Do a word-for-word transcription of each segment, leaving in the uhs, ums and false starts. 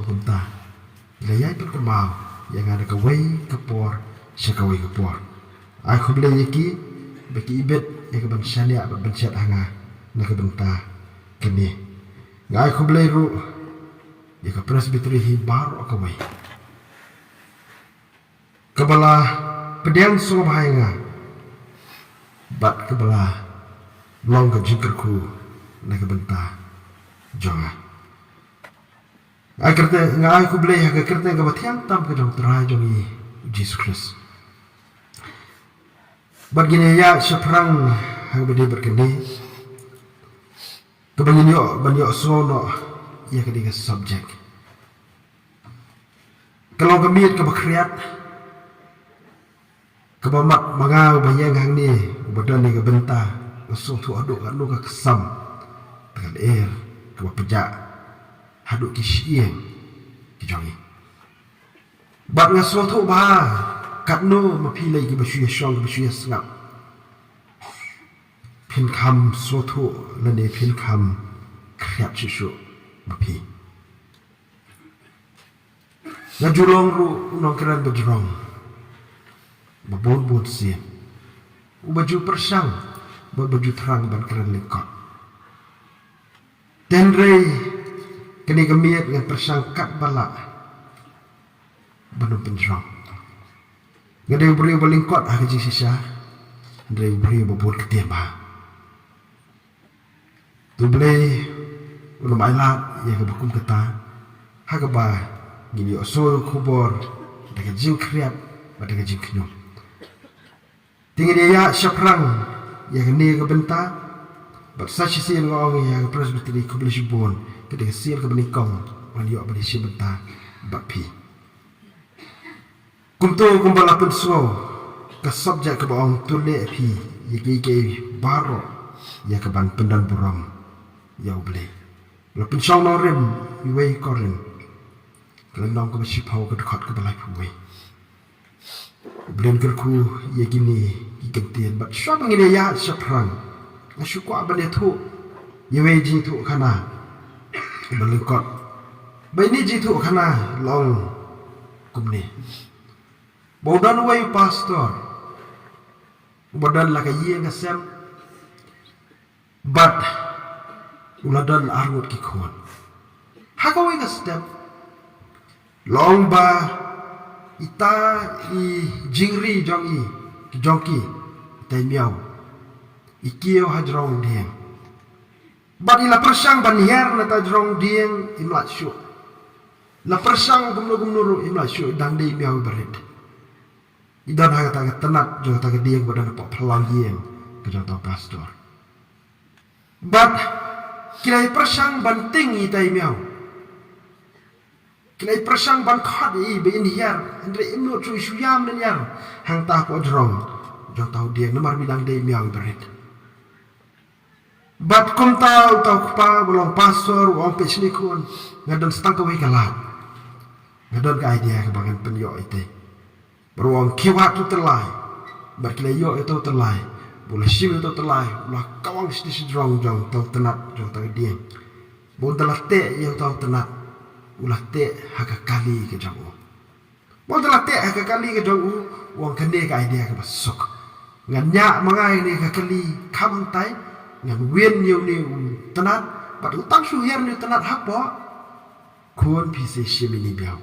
Kumta la ïai pynkynmaw ïa nga na kawei ka por sha kawei ka por. Ai khublei ïa ki ba ki ibit ïa ka ban shaniah bad ban shet ha nga na ka bynta kane. Nga ai khublei ruh ïa ka Presbytery hi baroh kawei kaba la pdiang sngewbha ïa nga bad kaba la long ka jingkyrkhu na ka bynta jong nga. Nga ai kyrteng, nga ai khublei ha ka kyrteng kaba thiang tam ka jong Trai jong ngi Jisu Khrist. Bad ngin ïa shaphrang ha kaba dei bad kane kaba ngin ïoh ban ïohsngew noh ïa ka dei ka subject. Ka long ka miet kaba khriat kaba mat ma nga uba ïeng hangne uba don ïa ka bynta nga sngewthuh haduh katno ka ksam, te ka lyer kaba pjah haduh ki shyieng ki jong ngi. Bad nga sngewthuh ba katno ma phi lei kiba shu ïa shong kiba shu ïa sngap. Phin kham sngewthuh lane phin kham khriat shuh shuh ma phi. Nga ju long ruh u nongkren ba jrong ba bun bun sien, uba ju pyrshang bad ba ju thrang ban kren lyngkot. Te hynrei kane ka miet ngan pyrshang katba lah ban ym pynjrong. Nga dei u briew ba lyngkot ha ka jingshisha, hynrei u briew ba bun ktien bha. To U Blei un ym ailad ïa kaba kum kata ha kaba ngin ïohsngew khubor da ka jingkhriat bad da ka jingkhñium. Te ngin ïa ïaid shaphrang ïa kane ka bynta bad sa shisien nga ong ïa ka Presbytery khublei shibun, ka dei ka sien kaba nyngkong ngan ïoh ban ïashim bynta bad phi. Kumto kumba la pynsngew ka subject kaba ong to leh phi ïa kiei kiei baroh ïa ka ban pyndon burom ïa U Blei. La pynshong nongrim iwei Korinth ka lynnong kaba shiphew ka dkhot kaba laiphew wei. U Blei un kyrkhu ïa kine ki kyntien bad shuwa ba ngin ïa ïaid shaphrang nga shu kwah ban ïathuh ïa iwei i jingïathuhkhana ba lyngkot. Ba ine i jingïathuhkhana la ong kumne. Ba u don uwei u pastor uba don la ka ïing ka sem bad u la don arngut ki khun. Ha kawei ka step la ong ba ita i jingri jong i, ki jong ki, ita i miaw, i kiew ha jrong dieng. Bad i la pyrshang ban hiar na ta jrong dieng, im lah shuh. La pyrshang kumno kumno ruh im lah shuh, dang dei i miaw iba rit. I don ha kata ka tnat jong kata ka dieng ba don hapoh phyllaw ïing ka jong uta u pastor. Bad ki la ïa pyrshang ban tieng ïa ita i miaw. Ki la ïa pyrshang ban khot ïa i ba in hiar, hynrei im nud shuh, i shu ïam lynñiar hangta hapoh jrong jong uta u dieng namar ba i dang dei i miaw iba rit. Bad kumta uta u kpa ba long pastor u ong, peit shane khun, nga don sa tang kawei ka lad. Nga don ka idea kaba ngan pynïoh ïa ita. Bad u ong, khie wad uta u tyllai. Bad ki la ïoh ïa uta u tyllai. Ba u la shim ïa uta u tyllai, u la kawang sha jrong jong uta u tnat jong uta ka dieng. Ba ynda la teh ïa uta u tnat, u la teh ha ka kali ka jong u. Ba ynda la teh ha ka kali ka jong u, u ong, kane ka idea kaba suk. Ngan ñiah ma nga ïa kane ka kali kham hangtai, ngan win ïa une u tnat, bad u tang shu hiar une u tnat hapoh. Khun, phi sa shim ïa ine i miaw.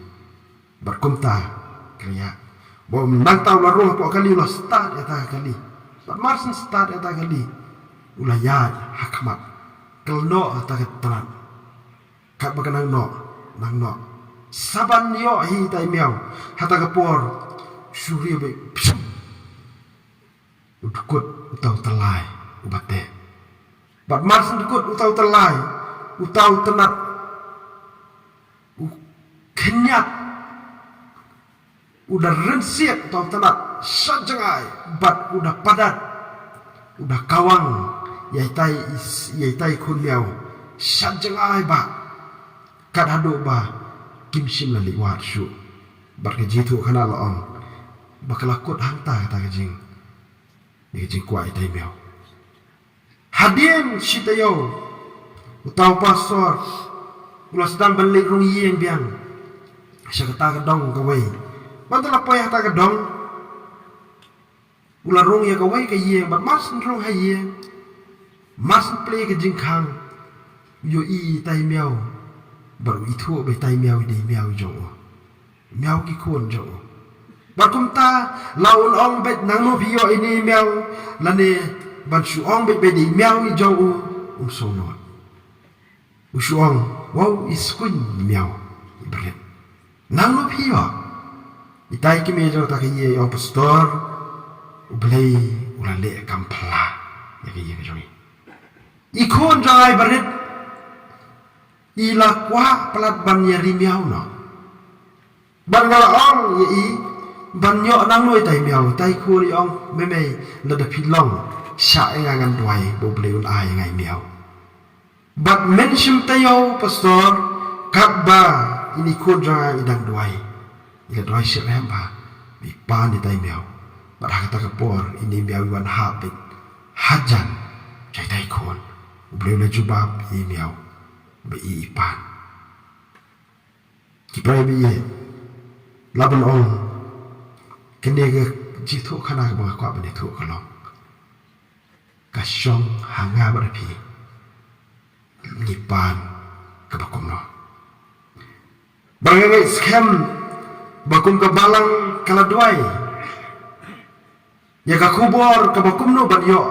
Bad kumta ki la ïaid. Ba u nangta u la rung hapoh kali, u la stad ïa kata ka kali. Bad mar shen stad ïa kata ka kali, u la ïaid ha khmat, ka la noh ïa kata ka tnat. Katba ka nang noh, nang noh. Sa ban ïoh hi ita i miaw, ha kata ka por shu riewbeiñ, pshum, u dkut uta u tyllai uba teh. Bad mar shen dkut uta u tyllai, uta u tnat u khynñiat, u da rynsied uta u tnat sha jngai bad u da padat, u da kawang ïa ita i, ïa ita i khun miaw sha jngai bha. Kat haduh ba kim shym la leit wad shuh. Bad ka jingïathuhkhana la ong ba ka la kut hangta kata ka jing, ïa ka jingkwah ita i miaw. Hadien shi taïew, uta u pastor u la sdang ban leit rung ïing biang. sha kata ka dong kawei. Bad te la poi ha kata ka dong, u la rung ïa kawei ka ïing, bad mar syn rung ha ïing, mar syn plie ka jingkhang, u ïohi ïa itai i miaw, bad u ithuh ba itai i miaw i dei i miaw jong u, miaw ki khun jong u. Bad kumta la un ong beit, nangno phi ïoh ïa ine i miaw, lane ban shu ong beit ba i dei i miaw i jong u, um sngewnud. U shu ong, wow, i skuiñ i miaw i barit. Nangno phi ïoh? Itai i kmie jong kata ka ïing i ong, pastor, U Blei u la leh kam pla ïa ka ïing ka jong i. I khun jong nga i barit i la kwah palat ban ïa ri miaw noh. Bad nga la ong ïa i ban ïoh nangno itai i miaw. Itai i khun i ong, mei mei, lada phi long, shah ïa nga, ngan duwai ba U Blei un ai ïa nga i miaw. Bad men shim taïew, pastor, katba ine i khun jong nga i dang duwai, i la duwai shitrhem bha ba i pan itai i miaw. Bad ha kata ka por ine i miaw i wan hap beit hajan jong itai i khun. U Blei u la jubab ïa i miaw ba i i pan. Ki para baieit, lah ban ong, kane ka jingïathuhkhana kaba nga kwah ban ïathuh ka long, ka shong ha nga bad ha phi, ngi pan kaba kumno. Bad nga ngeit skhem ba kum ka balang ka la duwai ïa ka khubor kaba kumno ban ïoh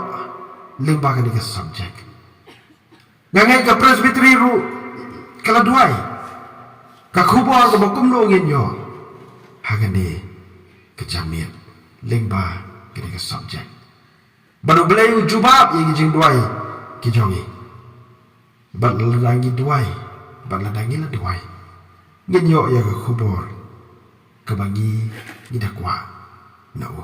lyngba kane ka subject. Nga ngeit ka Presbytery ruh ka la duwai ka khubor kaba kumno ngin ïoh ha kane ka jingmut lyngba kane ka subject. Bad U Blei u jubab ïa ki jingduwai ki jong ngi. Bad lada ngi duwai, bad lada ngi la duwai, ngin ïoh ïa ka khubor kaba ngi, ngi da kwah na u.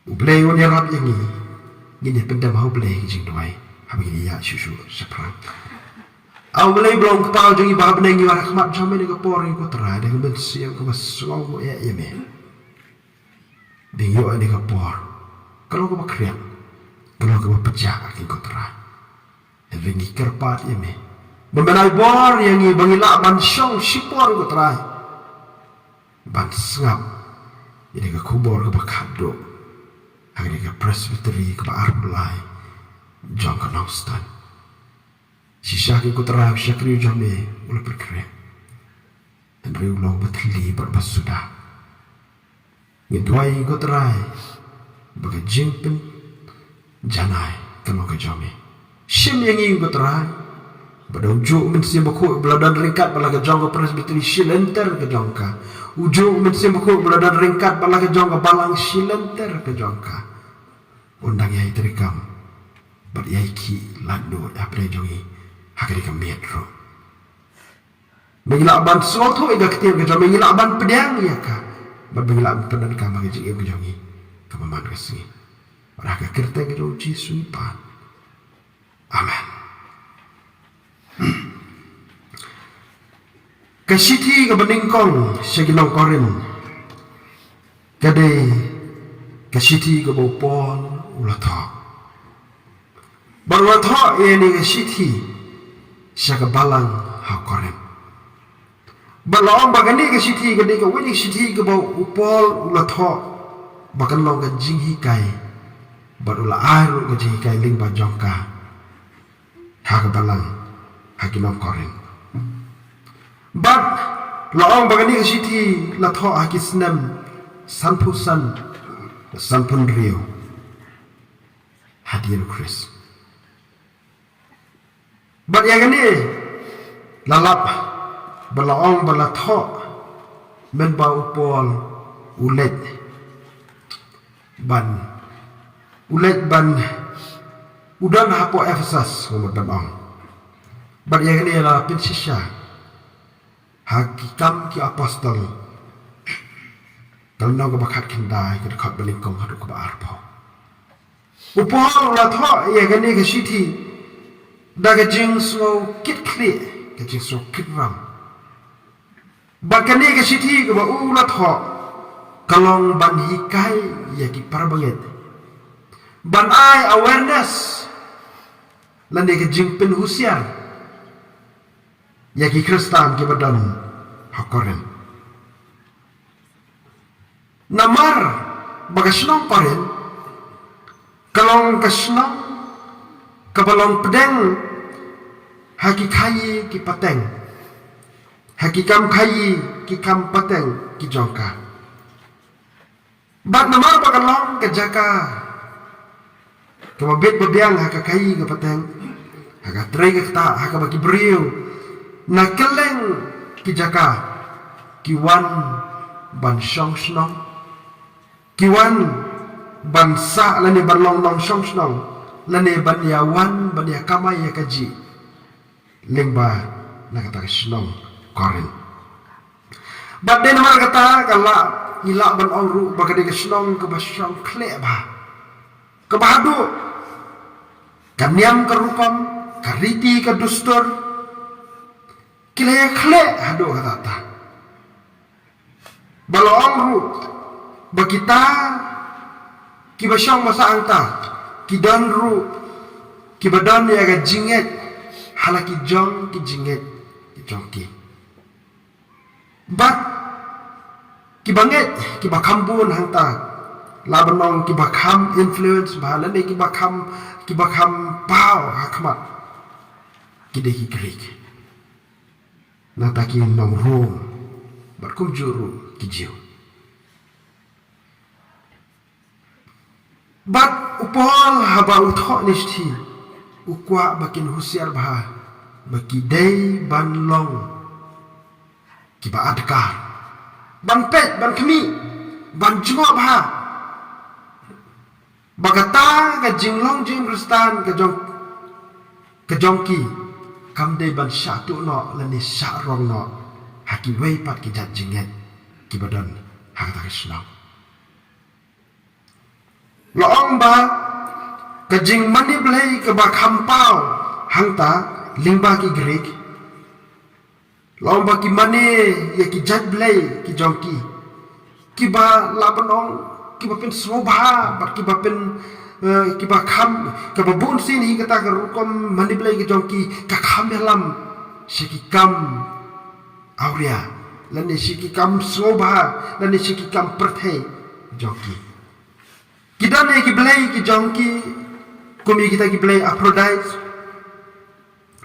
U Blei un ïarap ïa ngi, ngin ïa pyndem ha U Blei ki jingduwai haba ngi ïaid shuh shuh shaphrang. A U Blei ba long Kpa jong ngi ba ha bneng, ngi wan ha khmat jong me ha kane ka por, ko Trai, da ka mynsiem kaba sngewbha ïa me. Ba ngi ïoh ïa kane ka por, ka long kaba khriat, ka long kaba pjah, ko Trai. Hynrei ngi kyrpad ïa me ba men ai bor ïa ngi ba ngin lah ban shong shipor, ko Trai, ban sngap ïa kane ka khubor kaba khatduh ha kane ka Presbytery kaba arphew lai jong ka Nongstoiñ. Shisha, ko Trai, u shakri jong me u la pynkhreh, hynrei u long ba thylli bad ba suda. Ngi duwai, ko Trai, ba ka jingpynjanai kan long ka jong me. Shim ïa ngi, ko Trai, ba da u juh u Mynsiem Bakhuid ba la don ryngkat bad la ka jong ka Presbytery shi lynter ka jong ka. U juh u Mynsiem Bakhuid ba la don ryngkat bad la ka jong ka balang shi lynter ka jong ka, un dang ïai treikam bad ïai khih laitluid hapdeng jong ngi ha kane ka miet ruh. Ba ngi lah ban sngewthuh ïa ka ktien ka jong me, ngi lah ban pdiang ïa ka, bad ba ngi lah ban pyndonkam ha ka jingim ka jong ngi kaba man ka sngi. Bad ha ka kyrteng ka jong U Jisu ngi pan. Amen. Ka shithi kaba nyngkong sha ki nong Korinth ka dei ka shithi kaba u Paul u la thoh. Bad u la thoh ïa kane ka shithi sha ka balang ha Korinth. Bad la ong ba kane ka shithi ka dei kawei na ki shithi kaba u Paul u la thoh ba kan long ka jinghikai, bad u la ai ruh ka jinghikai lyngba jong ka ha ka balang ha ki nong Korinth. Bad la ong ba kane ka shithi la thoh ha ki snem sanphew san, sanphew hynriew hadien u Khrist. Bad ïa kane la lap ba la ong ba la thoh mynba u Paul u leit ban, u leit ban, u don hapoh Ephesus, kumno ban ong. Bad ïa kane la pynshisha ha ki Kam ki Apostol, ka lynnong kaba khatkhyndai, ka dkhot ba nyngkong haduh kaba arphew. U Paul u la thoh ïa kane ka shithi da ka jingsngew kitkhlieh, ka jingsngew kitram. Bad kane ka shithi kaba u la thoh ka long ban hikai ïa ki para bangeit, ban ai awareness lane ka jingpynhusiar ïa ki Khristan kiba don ha Korinth. Namar ba ka shnong Korinth ka long ka shnong kaba long pdeng ha ki khaii ki pateng, ha ki kam khaii ki kam pateng ki jong ka. Bad namar ba ka long ka jaka kaba bit ba biang ha ka khaii ka pateng, ha ka trei ka ktah, ha kaba ki briew na kylleng ki jaka ki wan ban shong shnong, ki wan ban sah lane ban long nongshong shnong, lane ban ïa wan ban ïa kamai ïa kajih lyngba na kata ka shnong Korinth. Bad dei namar kata ka lah, ngi lah ban ong ruh ba ka dei ka shnong kaba shong khleh bha, kaba haduh ka niam ka rukom, ka riti ka dustur, ki la ïa khleh haduh katta. Ba la ong ruh ba kita kiba shong ba sah hangta ki don ruh kiba don ïa ka jingngeit ha la ki jong ki jingngeit ki jong ki. Bad kiba ngeit, kiba kham bun hangta, lah ban ong kiba kham influence bha lane kiba kham, kiba kham paw ha khmat, ki dei ki Greek. Nangta ki nong Rom bad kumjuh ruh ki Jiw. Bad u Paul haba u thoh ne shithi, u kwah ba kin husiar bha, ba ki dei ban long kiba adkar, ban peit, ban khmih, ban jngoh bha ba kata ka jinglong jingim Khristan ka jong, ka jong ki kam dei ban shah tuh noh lane shah rong noh ha kiwei pat ki jait jingngeit kiba don ha kata ka shnong. La ong ba ka jingmane Blei kaba kham paw hangta lyngba ki Greek, la ong ba ki mane ïa ki jait blei ki jong ki, kiba lah ban ong kiba pynsngewbha bad kiba pyn, eh, kiba kham, kaba bun sien hi kata ka rukom mane Blei ki jong ki ka kham ïalam sha ki kam awria lane sha ki kam sngewbha lane sha ki kam pyrthei jong ki. Ki don ïa ki blei ki jong ki, kum ïa kita ki blei Aphrodite,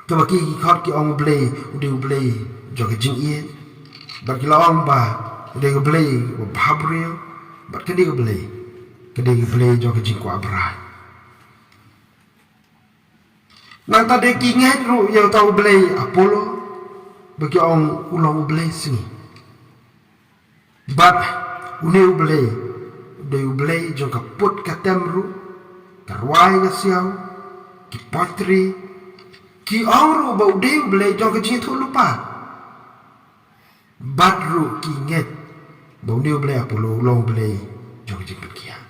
kaba ki, ki khot ki ong u blei u dei u blei jong ka jingïeit, bad ki la ong ba u dei u blei u bhabriew, bad ka dei u blei, ka dei u blei jong ka jingkwah briew. Nangta de ki ngeit ruh ïa uta u blei Apollo, ba ki ong u long u blei sngi. Bad une u blei u dei u blei jong ka put ka tem ruh, ka rwai ka siaw, ki poetry. Ki ong ruh ba u dei u blei jong ka jingïathuhlypa. Bad ruh ki ngeit ba une u blei Apollo u long u blei jong ka jingpynkhiah.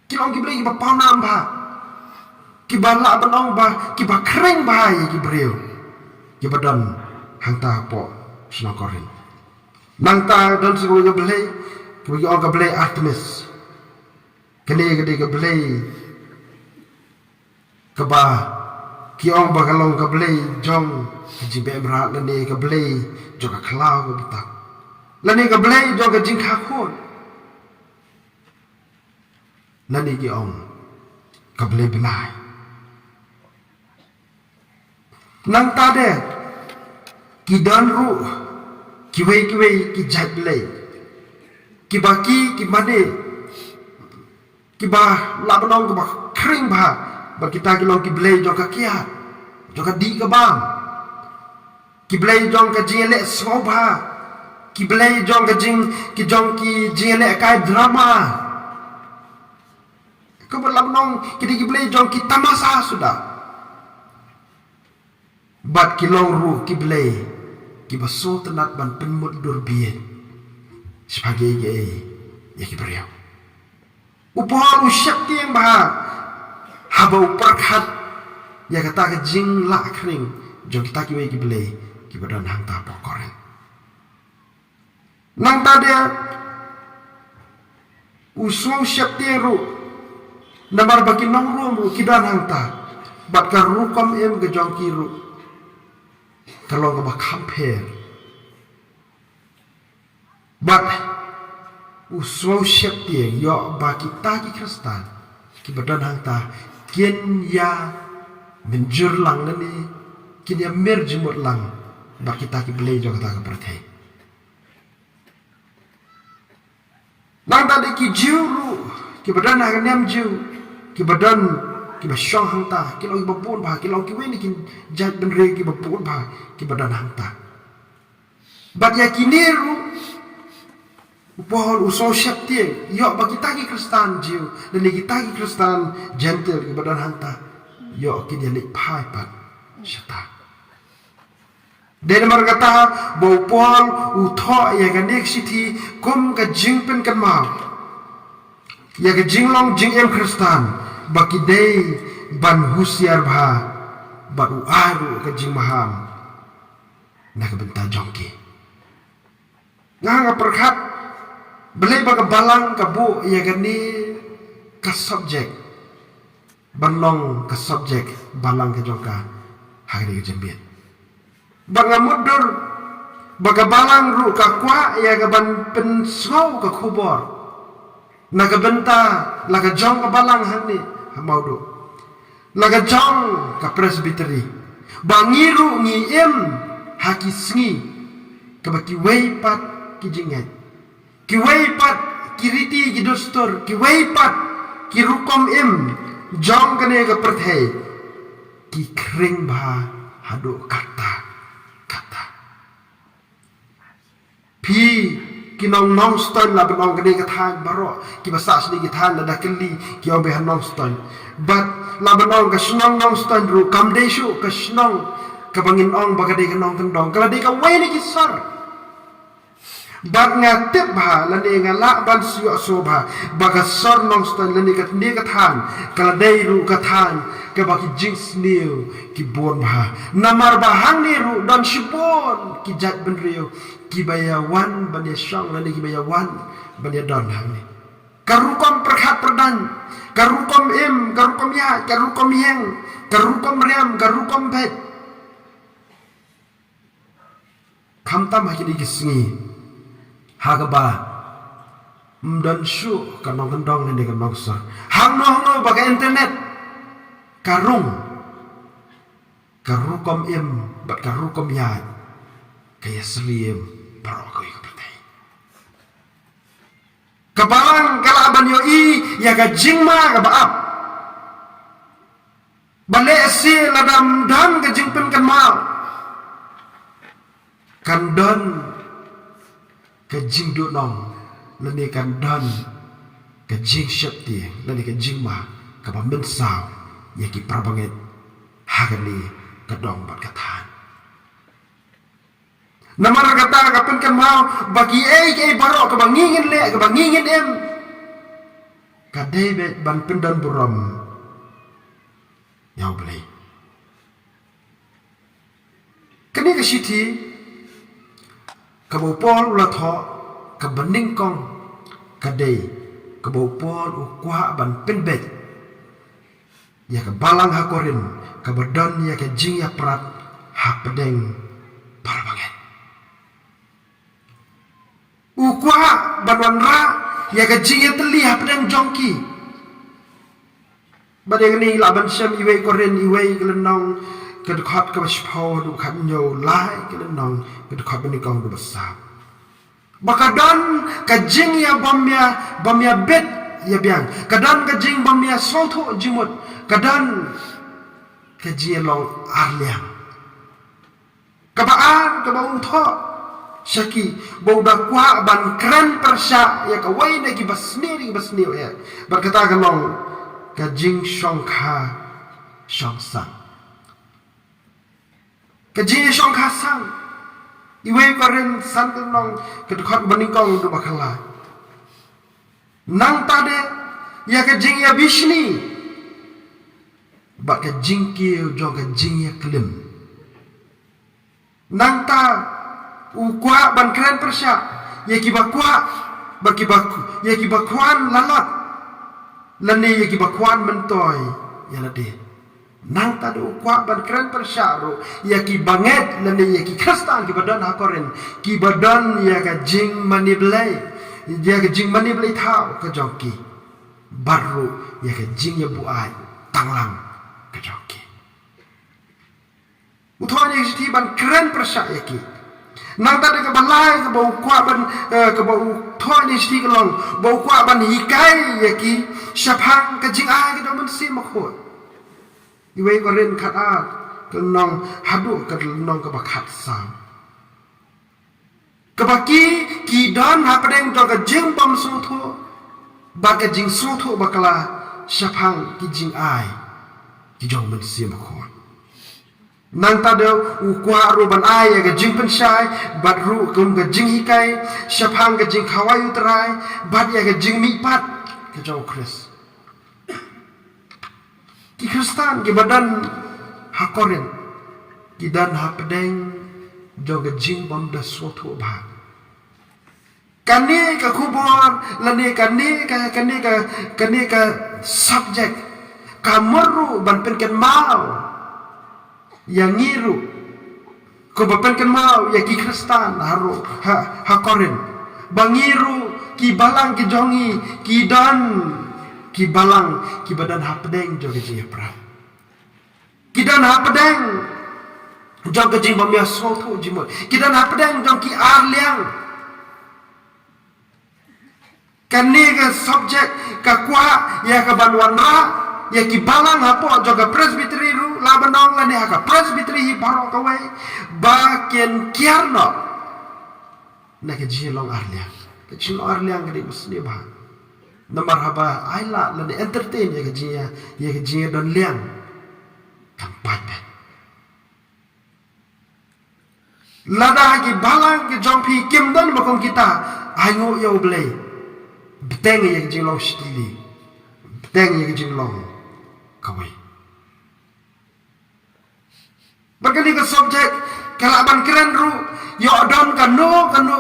Ki long ki blei kiba pawnam bha, kiba lah ban ong ba kiba khring bha ïa ki briew kiba don hangta hapoh shnong Korinth. Nangta don sa kawei ka blei kaba ki ong ka blei Artemis. Kane ka dei ka blei kaba ki ong ba ka long ka blei jong ka jingbeh mrad lane ka blei jong ka khlaw kaba tap lane ka blei jong ka jingkha khun. Lane ki ong ka blei bnai. Nangta de ki don ruh kiwei kiwei ki jait blei kiba ki, ki mane, kiba lah ban ong kiba khring bha, bad kita ki long ki blei jong ka kiad, jong ka dih ka bam. Ki blei jong ka jingïaleh sngewbha. Ki blei jong ka jing, ki jong ki jingïalehkai drama. Kaba lah ban ong ki dei ki blei jong ki tamasa suda. Bad ki long ruh ki blei kiba sngewtynnat ban pynmutdur bieit shaphang kiei kiei ïa ki briew. U Paul u sheptieng bha haba u pyrkhat ïa kata ka jinglah khring jong kita kiwei ki blei kiba don hangta hapoh Korinth. Nangta de u sngewsheptieng ruh namar ba ki nong Rom ruh ki don hangta, bad ka rukom im ka jong ki ruh ka long kaba kham pher. Bad u sngewsheptieng ïoh ba kita ki Khristan kiba don hangta kin ïa mynjur lang lane kin ïa mir jingmut lang bad kita ki blei jong kata ka pyrthei. Nangta de ki Jiw ruh kiba don ha ka niam Jiw kiba don kiba shong hangta ki long kiba bun bha, ki long kiwei na ki jait bynriew kiba bun bha kiba don hangta. Bad ïa kine ruh u Paul u sngewsheptieng ïoh ba kita ki Khristan Jiw lane kita ki Khristan Jentil kiba don hangta ïoh kin ïa leit phai pat shata. Dei namar kata ba u Paul u thoh ïa kane ka shithi kum ka jingpynkynmaw ïa ka jinglong jingim Khristan ba ki dei ban husiar bha bad u ai ruh ka jingmaham na ka bynta jong ki. Nga nga pyrkhat balei ba ka Balang ka buh ïa kane ka subject ban long ka subject balang ka jong ka ha kane ka jingbieit. Bad nga mutdur ba ka Balang ruh ka kwah ïa ka ban pynsngew ka khubor na ka bynta la ka jong ka Balang hangne ha Mawduh, la ka jong ka Presbytery, ba ngi ruh ngi im ha ki sngi kaba kiwei pat ki jingngeit, kiwei pat ki riti ki dustur, kiwei pat ki rukom im jong kane ka pyrthei ki khring bha haduh katta katta. Phi ki nong Nongstoiñ, la ban ong kane ka thaiñ baroh kiba sah sha kane ka thaiñ, lada kylli ki ong ba ha Nongstoiñ. Bad la ban ong ka shnong Nongstoiñ ruh kam dei shuh ka shnong kaba ngin ong ba ka dei ka nongkyndong, ka la dei kawei na ki sor. Bad nga tip bha lane nga lah ban sngewthuh bha ba ka sor Nongstoiñ lane kane ka thaiñ ka la dei ruh ka thaiñ kaba ki jingsniew ki bun bha. Namar ba hangne ruh don shibun ki jait bynriew kiba ïa wan ban ïa shong lane kiba ïa wan ban ïa don hangne. Ka rukom pyrkhat pyrdaiñ, ka rukom im, ka rukom ïaid, ka rukom ïeng, ka rukom riam, ka rukom beit. Khamtam ha kine ki sngi ha kaba ym don shuh ka nongkyndong lane ka nongsor. Hangno hangno ba ka internet ka rung, ka rukom im bad ka rukom ïaid ka ïasyriem baroh kawei ka pyrthei. Ka Balang ka lah ban ïohi ïa ka jingma kaba ap. Balei? Shi lada ym don ka jingpynkynmaw, kan don ka jingduhnong lane kan don ka jingsheptieng lane ka jingma kaba mynsaw ïa ki parabangeit ha kane ka dong bad ka thaiñ. Namar kata ka pynkynmaw ba kiei kiei baroh kaba ngi ngin leh, kaba ngi ngin im, ka dei beit ban pyndon burom ïa U Blei. Kane ka shithi kaba u Paul u la thoh, kaba nyngkong ka dei kaba u Paul u kwah ban pynbeit ïa ka Balang ha Korinth kaba don ïa ka jingïaprat hapdeng parabangeit. U kwah ban wanrah ïa ka jingïatylli hapdeng jong ki. Bad ïa kane lah ban shem Iwei Korinth, iwei ka lynnong, ka dkhot kaba shiphew haduh khathynñiew, lai ka lynnong, ka dkhot ba nyngkong haduh ba saw. Ba ka don ka jingïabym ïa, bym ïabit ïabiang. Ka don ka jingbym ïasngewthuh jingmut. Ka don ka jingïalong arliang. Kaba ar, kaba u thoh sha ki ba u da kwah ban kren pyrshah ïa kawei na kiba sniew, kiba sniew eh. Bad kata ka long ka jingshongkha shongsang. Ka jingïashongkha sang. Iwei Korinth san ka lynnong, ka dkhot ba nyngkong haduh ba khatlai. Nangta de ïa ka jingïabishni bad ka jingkiew jong ka jingïaklim. Nangta u kwah ban kren pyrshah ïa kiba kwah, ba kiba, ïa kiba khwan lalot lane ïa kiba khwan myntoi ïa lade. Nangta da u kwah ban kren pyrshah ruh ïa ki bangeit lane ïa ki Khristan kiba don ha Korinth, kiba don ïa ka jingmane blei, ïa ka jingmane blei thaw ka jong ki, bad ruh ïa ka jingïabuaid tanglang ka jong ki. U thoh ïa ki shithi ban kren pyrshah ïa ki. Nangta da kaba lai kaba u kwah ban, eh, kaba u thoh ïa ki shithi ka long ba u kwah ban hikai ïa ki shaphang ka jingai ka jong u Mynsiem Bakhuid. Iwei Korinth khatar, ka lynnong haduh ka lynnong kaba khatsaw. Kaba ki, ki don hapdeng jong ka jingbym sngewthuh bad ka jingsngewthuh bakla shaphang ki jingai ki jong u Mynsiem Bakhuid. Nangta da u kwah ruh ban ai ïa ka jingpynshai bad ruh kum ka jinghikai shaphang ka jingkhawai u Trai bad ïa ka jingmihpat ka jong u Khrist. Ki Khristan kiba don ha Korinth ki don hapdeng jong ka jingbym da sngewthuh bha. Kane ka khubor lane kane ka, kane ka, kane ka subject ka mut ruh ban pynkynmaw ïa ngi ruh. Kumba pynkynmaw ïa ki Khristan ha ruh, ha, ha Korinth, ba ngi ruh ki balang ki jong ngi ki don ki balang kiba don hapdeng jong ka jingïapra. Ki don hapdeng jong ka jingbym ïasngewthuh jingmut. Ki don hapdeng jong ki arliang. Kane ka subject ka kwah ïa ka ban wanrah ïa ki balang hapoh jong ka presbytery ruh, la ban ong lane ha ka presbytery hi baroh kawei, ba kin kiar noh na ka jinglong arliang. Ka jinglong arliang ka dei ba sniew bha. Namar haba ai lad lane entertain ïa ka jingïa, ïa ka jingïadon liang, kan pait bha. Lada ha ki balang ki jong phi kim don ba kum kita, ai nguh ïa U Blei. Bteng ïa ka jinglong shitili. Bteng ïa ka jinglong kawei. Bad kane ka subject ka lah ban kren ruh ïoh don kano kano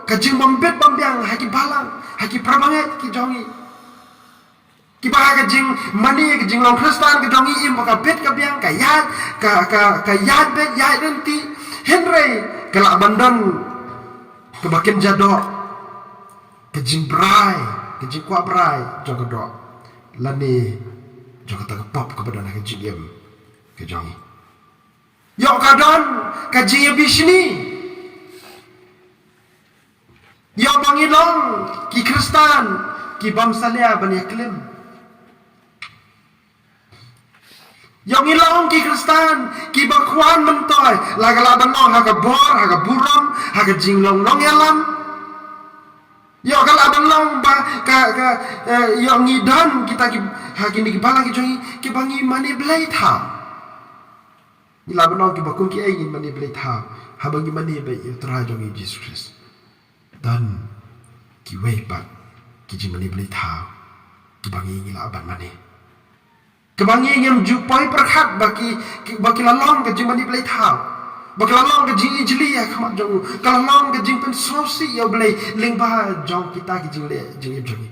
ka jingbym bit bym biang ha ki balang, ha ki para bangeit ki jong ngi. Kiba ha ka jingmane, ka jinglong Khristan ka jong ngi im ba ka bit ka biang, ka ïaid, ka, ka, ka ïaid beit, ïaid ryntih. Hynrei ka lah ban don kaba kynja doh ka jingbrai, ka jingkwah brai jong ka doh lane jong kata ka pop kaba don ha ka jingim ka jong ngi. Ïoh ka don ka jingïabishni. Ïoh ba ngi long ki Khristan ki bym salia ban ïaklim. Ïoh ngi long ki Khristan kiba kwah myntoi, la ka lah ban long ha ka bor, ha ka burom, ha ka jinglong nongïalam. Ïoh ka lah ban long ba ka, ka, eh, ïoh ngi don kita ki, ha kine ki balang ki jong ngi kiba ngi mane blei thaw. Ngi lah ban ong kiba kum kiei ngin mane blei thaw haba ngi mane beit ïa U Trai jong ngi Jisu Khrist. Don kiwei pat ki jingmane blei thaw kiba ngi, ngi lah ban mane. Kiba ngi ngim ju poi pyrkhat ba ki, ki, ba ki la long ka jingmane blei thaw, ba ki la long ka jingijli ha khmat jong u, ka la long ka jingpynsngewsih ïa U Blei lyngba jong kita ki jingleh jingim jong ngi.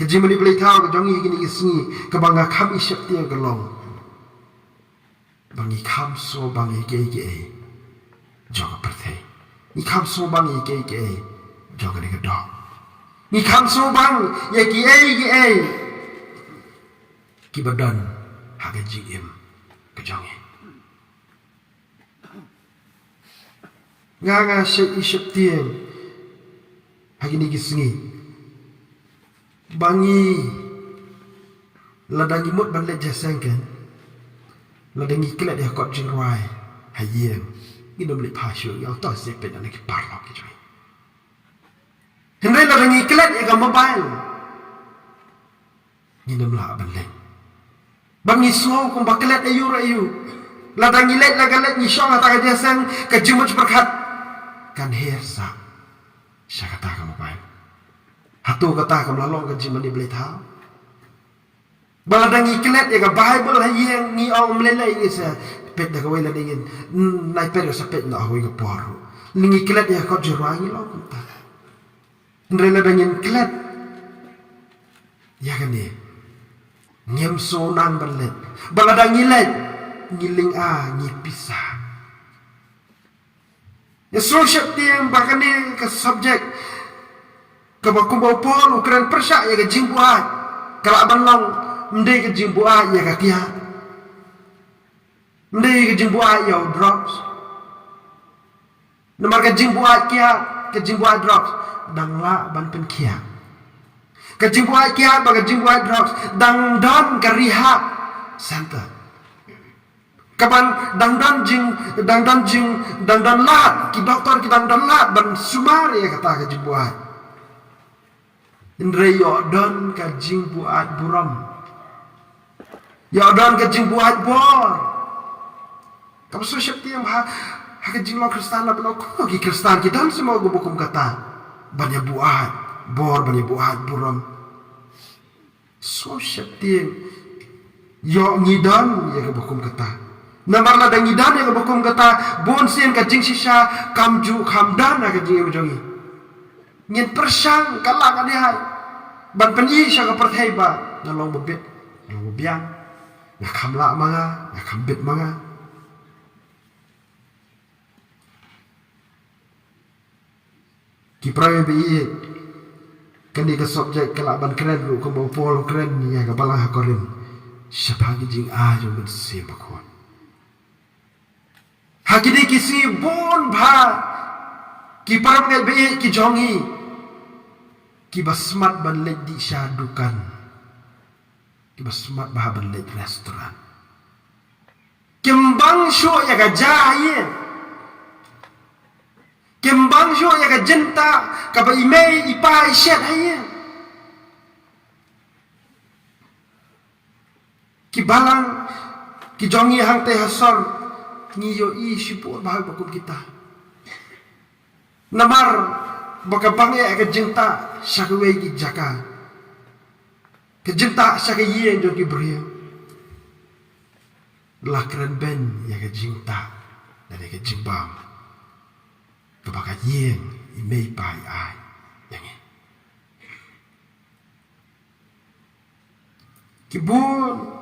Ka jingmane blei thaw ka jong ngi ha kine ki sngi kaba nga kham i sheptieng ka long ba ngi kham sngewbang ïa kiei kiei jong ka pyrthei. Ngi kham sngewbang ïa kiei kiei jong kane ka doh. Ngi kham sngewbang ïa kiei kiei kiba don ha ka jingim ka jong ngi. Nga, nga shep i sheptieng ha kine ki sngi ba ngi, lada ngi mut ban leit jingïaseng, lada ngi klet ïa ka kot jingrwai ha ïing, ngin ym leit phah shuh, ngi ong to shu peit na ki paralok ki jong ngi. Hynrei lada ngi klet ïa ka mobile, ngin ym lah ban leit. Ba ngi sngew kumba klet aïu re aïu. Lada ngi leit la ka leit, ngi shong ha kata ka jingïaseng, ka jingmut jingpyrkhat kan her sah sha kata ka mobile. Hato kata kam lah long ka jingmane blei thaw? Ba lada ngi klet ïa ka Baibl ha ïing, ngi ong ym lei lei, ngi sa peit da kawei, lada ngin, mm, nai peit, sa peit noh ha kawei ka por. Ngi klet ïa ka kot jingrwai, ngi long kumta. Hynrei lada ngin klet ïa kane, Ngim sngewbha ban leit. Ba lada ngi leit, ngi lynga, ngi pisa. Ïa sngewsih tieng ba kane ka subject kaba kumba u Paul u kren pyrshah ïa ka jingbuaid. Ka lah ban long, ym dei ka jingbuaid ïa ka kiad. Ym dei ka jingbuaid ïa u drugs. Namar ka jingbuaid kiad, ka jingbuaid drugs dang lah ban pynkhiah. Ka jingbuaid kiad bad ka jingbuaid drugs dang don ka rehab center. Kaban dang don jing, dang don jing, dang don lad, ki doktor ki dang don lad ban sumar ïa kata ka jingbuaid. Hynrei ïoh don ka jingbuaid burom. Ïoh don ka jingbuaid bor. Kaba sngewsih tieng ba ha ka jinglong Khristan, la ba long ko ki Khristan ki don simo kaba kum kata. Ban ïa buaid bor, ban ïa buaid burom. Sngewsih tieng. Ïoh ngi don ïa kaba kum kata. Namar lada ngi don ïa kaba kum kata, bun sien ka jingshisha kam ju kham don ha ka jingim jong ngi. Ngin pyrshang ka la ka dei ban pyni sha ka pyrthei ba nga long ba bit, nga long ba biang, nga kham lah ma nga, nga kham bit ma nga. Ki para bangeit, kane ka subject ka lah ban kren ruh kumba u Paul u kren ïa ka balang ha Korinth. Shaphang ki jingai jong u Mynsiem Bakhuid. Ha kine ki sngi bun bha ki para bangeit ki jong ngi kiba smat ban leit dih sha dukan, kiba smat bha ban leit restaurant. Kim bang shuh ïa ka ja ha ïing. Kim bang shuh ïa ka jingtah kaba i mei i pa i shet ha ïing. Ki balang ki jong ngi hangtei ha sor, ngi ïohi shibun bha ba kum kita. Namar ba ka bang ïa ka jingtah sha kawei ki jaka, ka jingtah sha ka ïing jong ki briew. La kren beiñ ïa ka jingtah lane ka jingbam kaba ka ïing i mei i pa i ai ïa ngi. Ki bun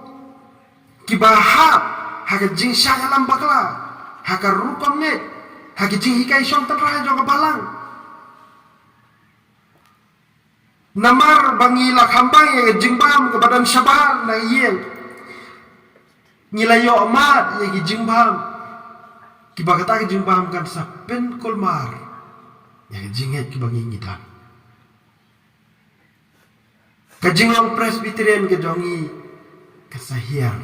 kiba hap ha ka jingshah ïalam bakla, ha ka rukom ngeit, ha ka jinghikai shong tynrai jong ka balang. Namar ba ngi la kham bang ïa ka jingbam kaba don shabar na ïing, ngi la ïoh mad ïa ki jingbam kiba kata ka jingbam kan sa pynkulmar ïa ka jingngeit kaba ngi ngi don. Ka jinglong Presbyterian ka jong ngi ka sa hiar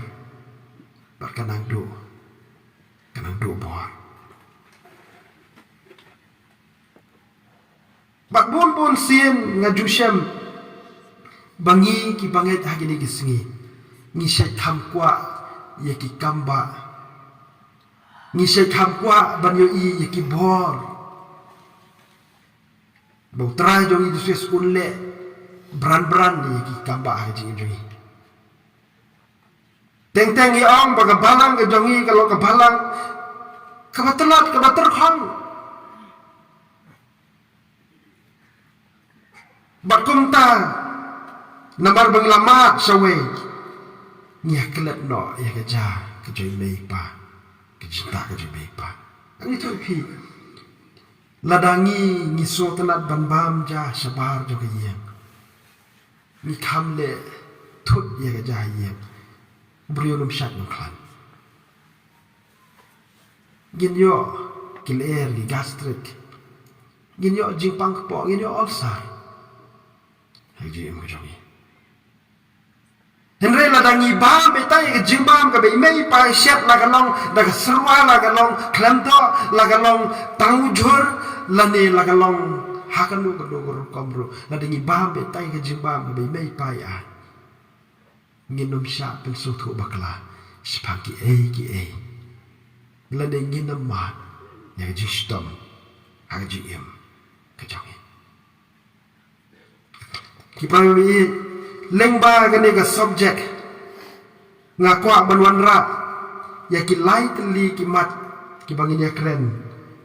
bad ka nang duh, ka nang duh bor. Bad bun bun sien nga ju shem ba ngi ki bangeit ha kine ki sngi ngi shait kham kwah ïa ki kambah, ngi shait kham kwah ban ïohi ïa ki bor ba U Trai jong ngi Jisu Khrist un leh bran bran ïa ki kambah ha ka jingim jong ngi. Teng teng ngi ong ba ka balang ka jong ngi ka long ka balang kaba tlot, kaba tyrkhong. Bad kumta namar ba ngi la mad shawei, ngi ïa klet noh ïa ka ja ka jong i mei i pa, ka jingtah ka jong i mei i pa. Ngi ïathuh phi, lada ngi ngi sngewtynnat ban bam ja shabar jong ka ïing, ngi kham leh thut ïa ka ja ha ïing, u briew un ym shait ban khlaiñ. Ngin ïoh ki lyer, ki gastric. Ngin ïoh jingpang kpoh, ngin ïoh ulcer. Ha ka jingim ka jong ngi. Hynrei lada ngi bam beit ïa ka jingbam kaba i mei i pa i shet, la ka long da ka syrwa, la ka long khlem doh, la ka long tang u jhur, lane la ka long ha kano kano ka rukom ruh, lada ngi bam beit ïa ka jingbam kaba i mei i pa i ai, ngin ym shah pynsngewthuh bakla shaphang kiei kiei, lane ngin ym mad ïa ka jingshitom ha ka jingim ka jong ngi. Ki para bangeit, lyngba kane ka subject nga kwah ban wanrah ïa ki lai tylli ki mat kiba ngin ïa kren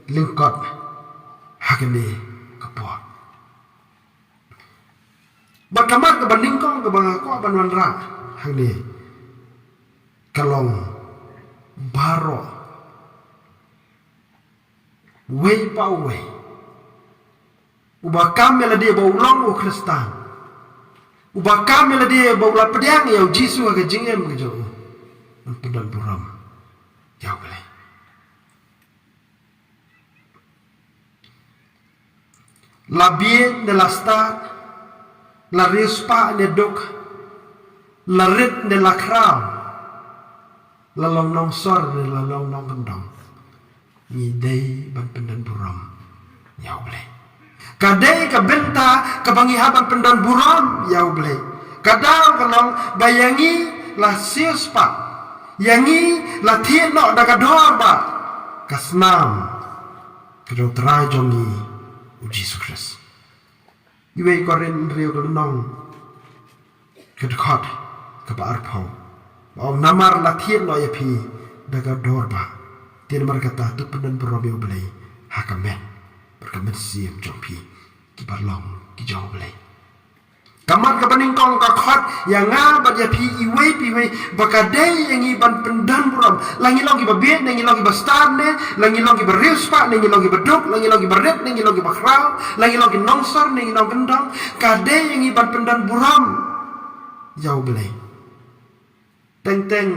lyngkot ha kane ka por. Bad ka mat kaba nyngkong kaba nga kwah ban wanrah Hangne ka long baroh, uwei pa uwei uba kam ïa lade ba u long u Khristan, uba kam ïa lade ba u la pdiang ïa u Jisu ha ka jingim ka jong u, un pyndon burom ïa U Blei. La bieit ne la stad, la riewspah ne duk, la rit ne la khraw, la long nongsor ne la long nongkyndong, ngi dei ban pyndon burom ïa U Blei. Ka dei ka bynta kaba ngi hap ban pyndon burom ïa U Blei. Ka daw ka long ba ïa ngi la siewspah, ïa ngi la thied noh da ka dor ba ka snam ka jong U Trai jong ngi U Jisu Khrist. Iwei Korinth hynriew ka lynnong ka dkhot kaba arphew, ba ong namar la thied noh ïa phi da ka dor ba. Te namar kata to pyndon burom ïa U Blei ha ka met bad ka mynsiem jong phi, kiba long ki jong U Blei. Ka mat kaba nyngkong ka khot ïa nga bad ïa phi iwei pa iwei ba ka dei ïa ngi ban pyndon burom. La ngi long kiba bieit, la ngi long kiba stad ne, la ngi long kiba riewspah ne, ngi long kiba duk, la ngi long kiba rit ne, ngi long kiba khraw, la ngi long ki nongsor ne, ngi long kyndong, ka dei ïa ngi ban pyndon burom ïa U Blei. Teng teng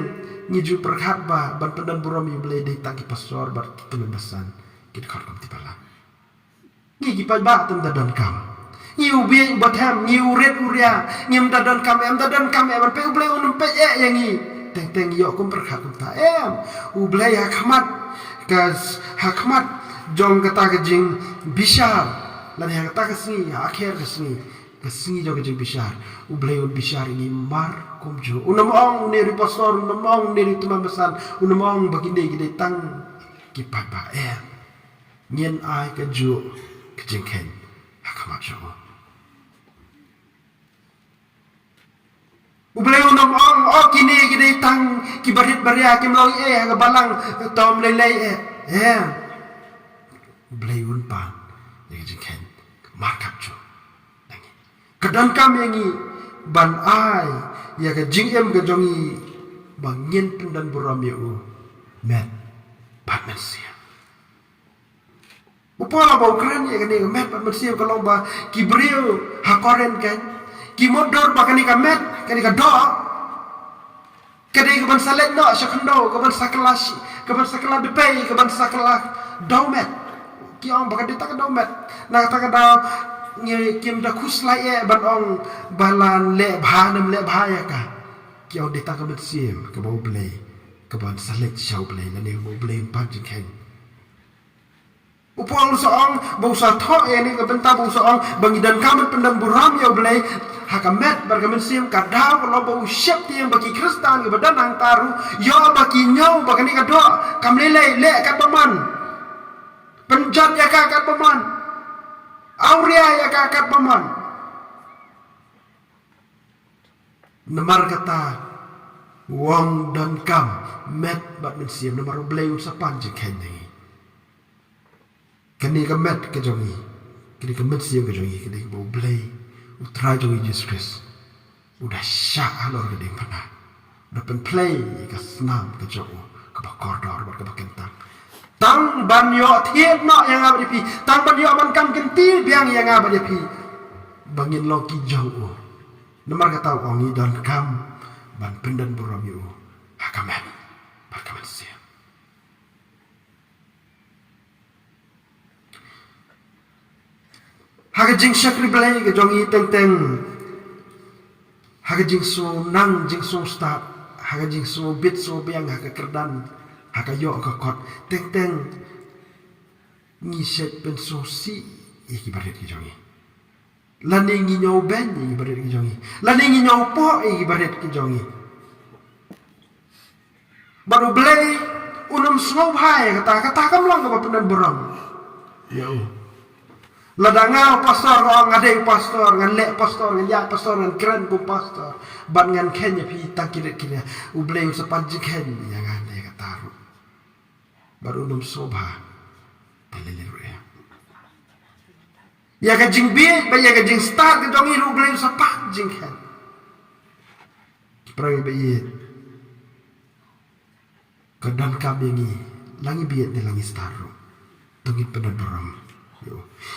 ngi ju pyrkhat ba ban pyndon burom ïa U Blei dei tang ki pastor bad ki kmen basan, ki dkhot kumta palat. Ngi ki paidbah te ym da donkam. Ngi u bieit u ba them, ngi u rit u ria, ngim da donkam, em da donkam, em ban peit U Blei un ym peit eh ïa ngi. Teng teng ngi ïoh kum pyrkhat kumta, em. U Blei ha khmat ka, ha khmat jong kata ka jingbishar, lane ha kata ka sngi, ha akhir ka sngi, ka sngi jong ka jingbishar, U Blei un bishar ïa ngi mar kumjuh. Un ym ong une u ri pastor, un ym ong une u ri tymmen basan, un ym ong ba kine ki dei tang ki paidbah, em. Ngin ai kajuh ka jingkheiñ ha khmat jong u. U Blei un ym ong, oh, kine ki dei tang ki barit baria, kim long ei ha ka balang, to ym lei lei eh. Em. U Blei un pan ïa ka jingkheiñ markatjuh na ngi. Ka donkam ïa ngi ban ai ïa ka jingim ka jong ngi ba ngin pyndon burom ïa u met bad mynsiem. U Paul haba u kren ïa kane ka met bad mynsiem ka long ba ki briew ha Korinth kan ki mutdur ba kane ka met, kane ka doh, ka dei kaban sa leit noh sha khyndew, kaban sa kylla shi, kaban sa kylla dpei, kaban sa kylla dewmet. Ki ong ba ka dei tang ka dewmet. Na kata ka daw ngi kim da khuslai eh ban ong ba la leh bha ne ym leh bha ïa ka. Ki ong dei tang ka mynsiem kaba U Blei, kaban sa leit sha U Blei, lane ba U Blei un pan jingkheiñ. U Paul u sa ong ba u sa thoh ïa kane ka bynta, ba u sa ong ba ngi donkam ban pyndon burom ïa U Blei ha ka met bad ka mynsiem. Ka daw ka long ba u sheptieng ba ki Khristan kiba don hangta ruh ïoh ba ki ñiew ba kane ka doh kam lei lei, leh katba mon, pynjot ïa ka katba mon, awria ïa ka katba mon. Namar kata u ong donkam met bad mynsiem, namar U Blei un sa pan jingkheiñ na ngi. Kane ka met ka jong ngi, kane ka mynsiem ka jong ngi, kane kaba U Blei, U Trai jong ngi Jisu Khrist u da shah halor ka diengphna, u da pynplei ïa ka snam ka jong u kaba kordor bad kaba kyntang, tang ban ïoh thied noh ïa nga bad ïa phi, tang ban ïoh ban kam kynti biang ïa nga bad ïa phi, ba ngin long ki jong u. Namar kata u ong ngi donkam ban pyndon burom ïa u ha ka met bad ka mynsiem. Ha ka jingshakri Blei ka jong ngi teng teng, ha ka jingsngew nang jingsngew stad, ha ka jingsngew bit sngew biang, ha ka kyrdan, ha ka ïoh ka kot, teng teng ngi shet pynsngewsih ïa ki barit ki jong ngi. Lane ngi ñiewbeiñ ïa ki barit ki jong ngi, lane ngi ñiewpoh ïa ki barit ki jong ngi. Bad U Blei un ym sngewbha ïa kata, kata kam long kaba pyndon burom ïa u. Lada nga u pastor, nga ong nga dei u pastor, ngan leh pastor, ngan ïaid pastor, ngan kren kum pastor, bad ngan kheiñ ïa phi tang ki rit ki ria, U Blei un sa pan jingkheiñ ïa nga ïa kata ruh. Bad un ym sngewbha te lei lei ruh ïa, ïa ka jingbieit bad ïa ka jingstad ka jong ngi ruh U Blei un sa pan jingkheiñ. Ki Para ngi ba ïeit, ka donkam ïa ngi, la ngi bieit ne la ngi stad ruh, to ngin pyndonkam.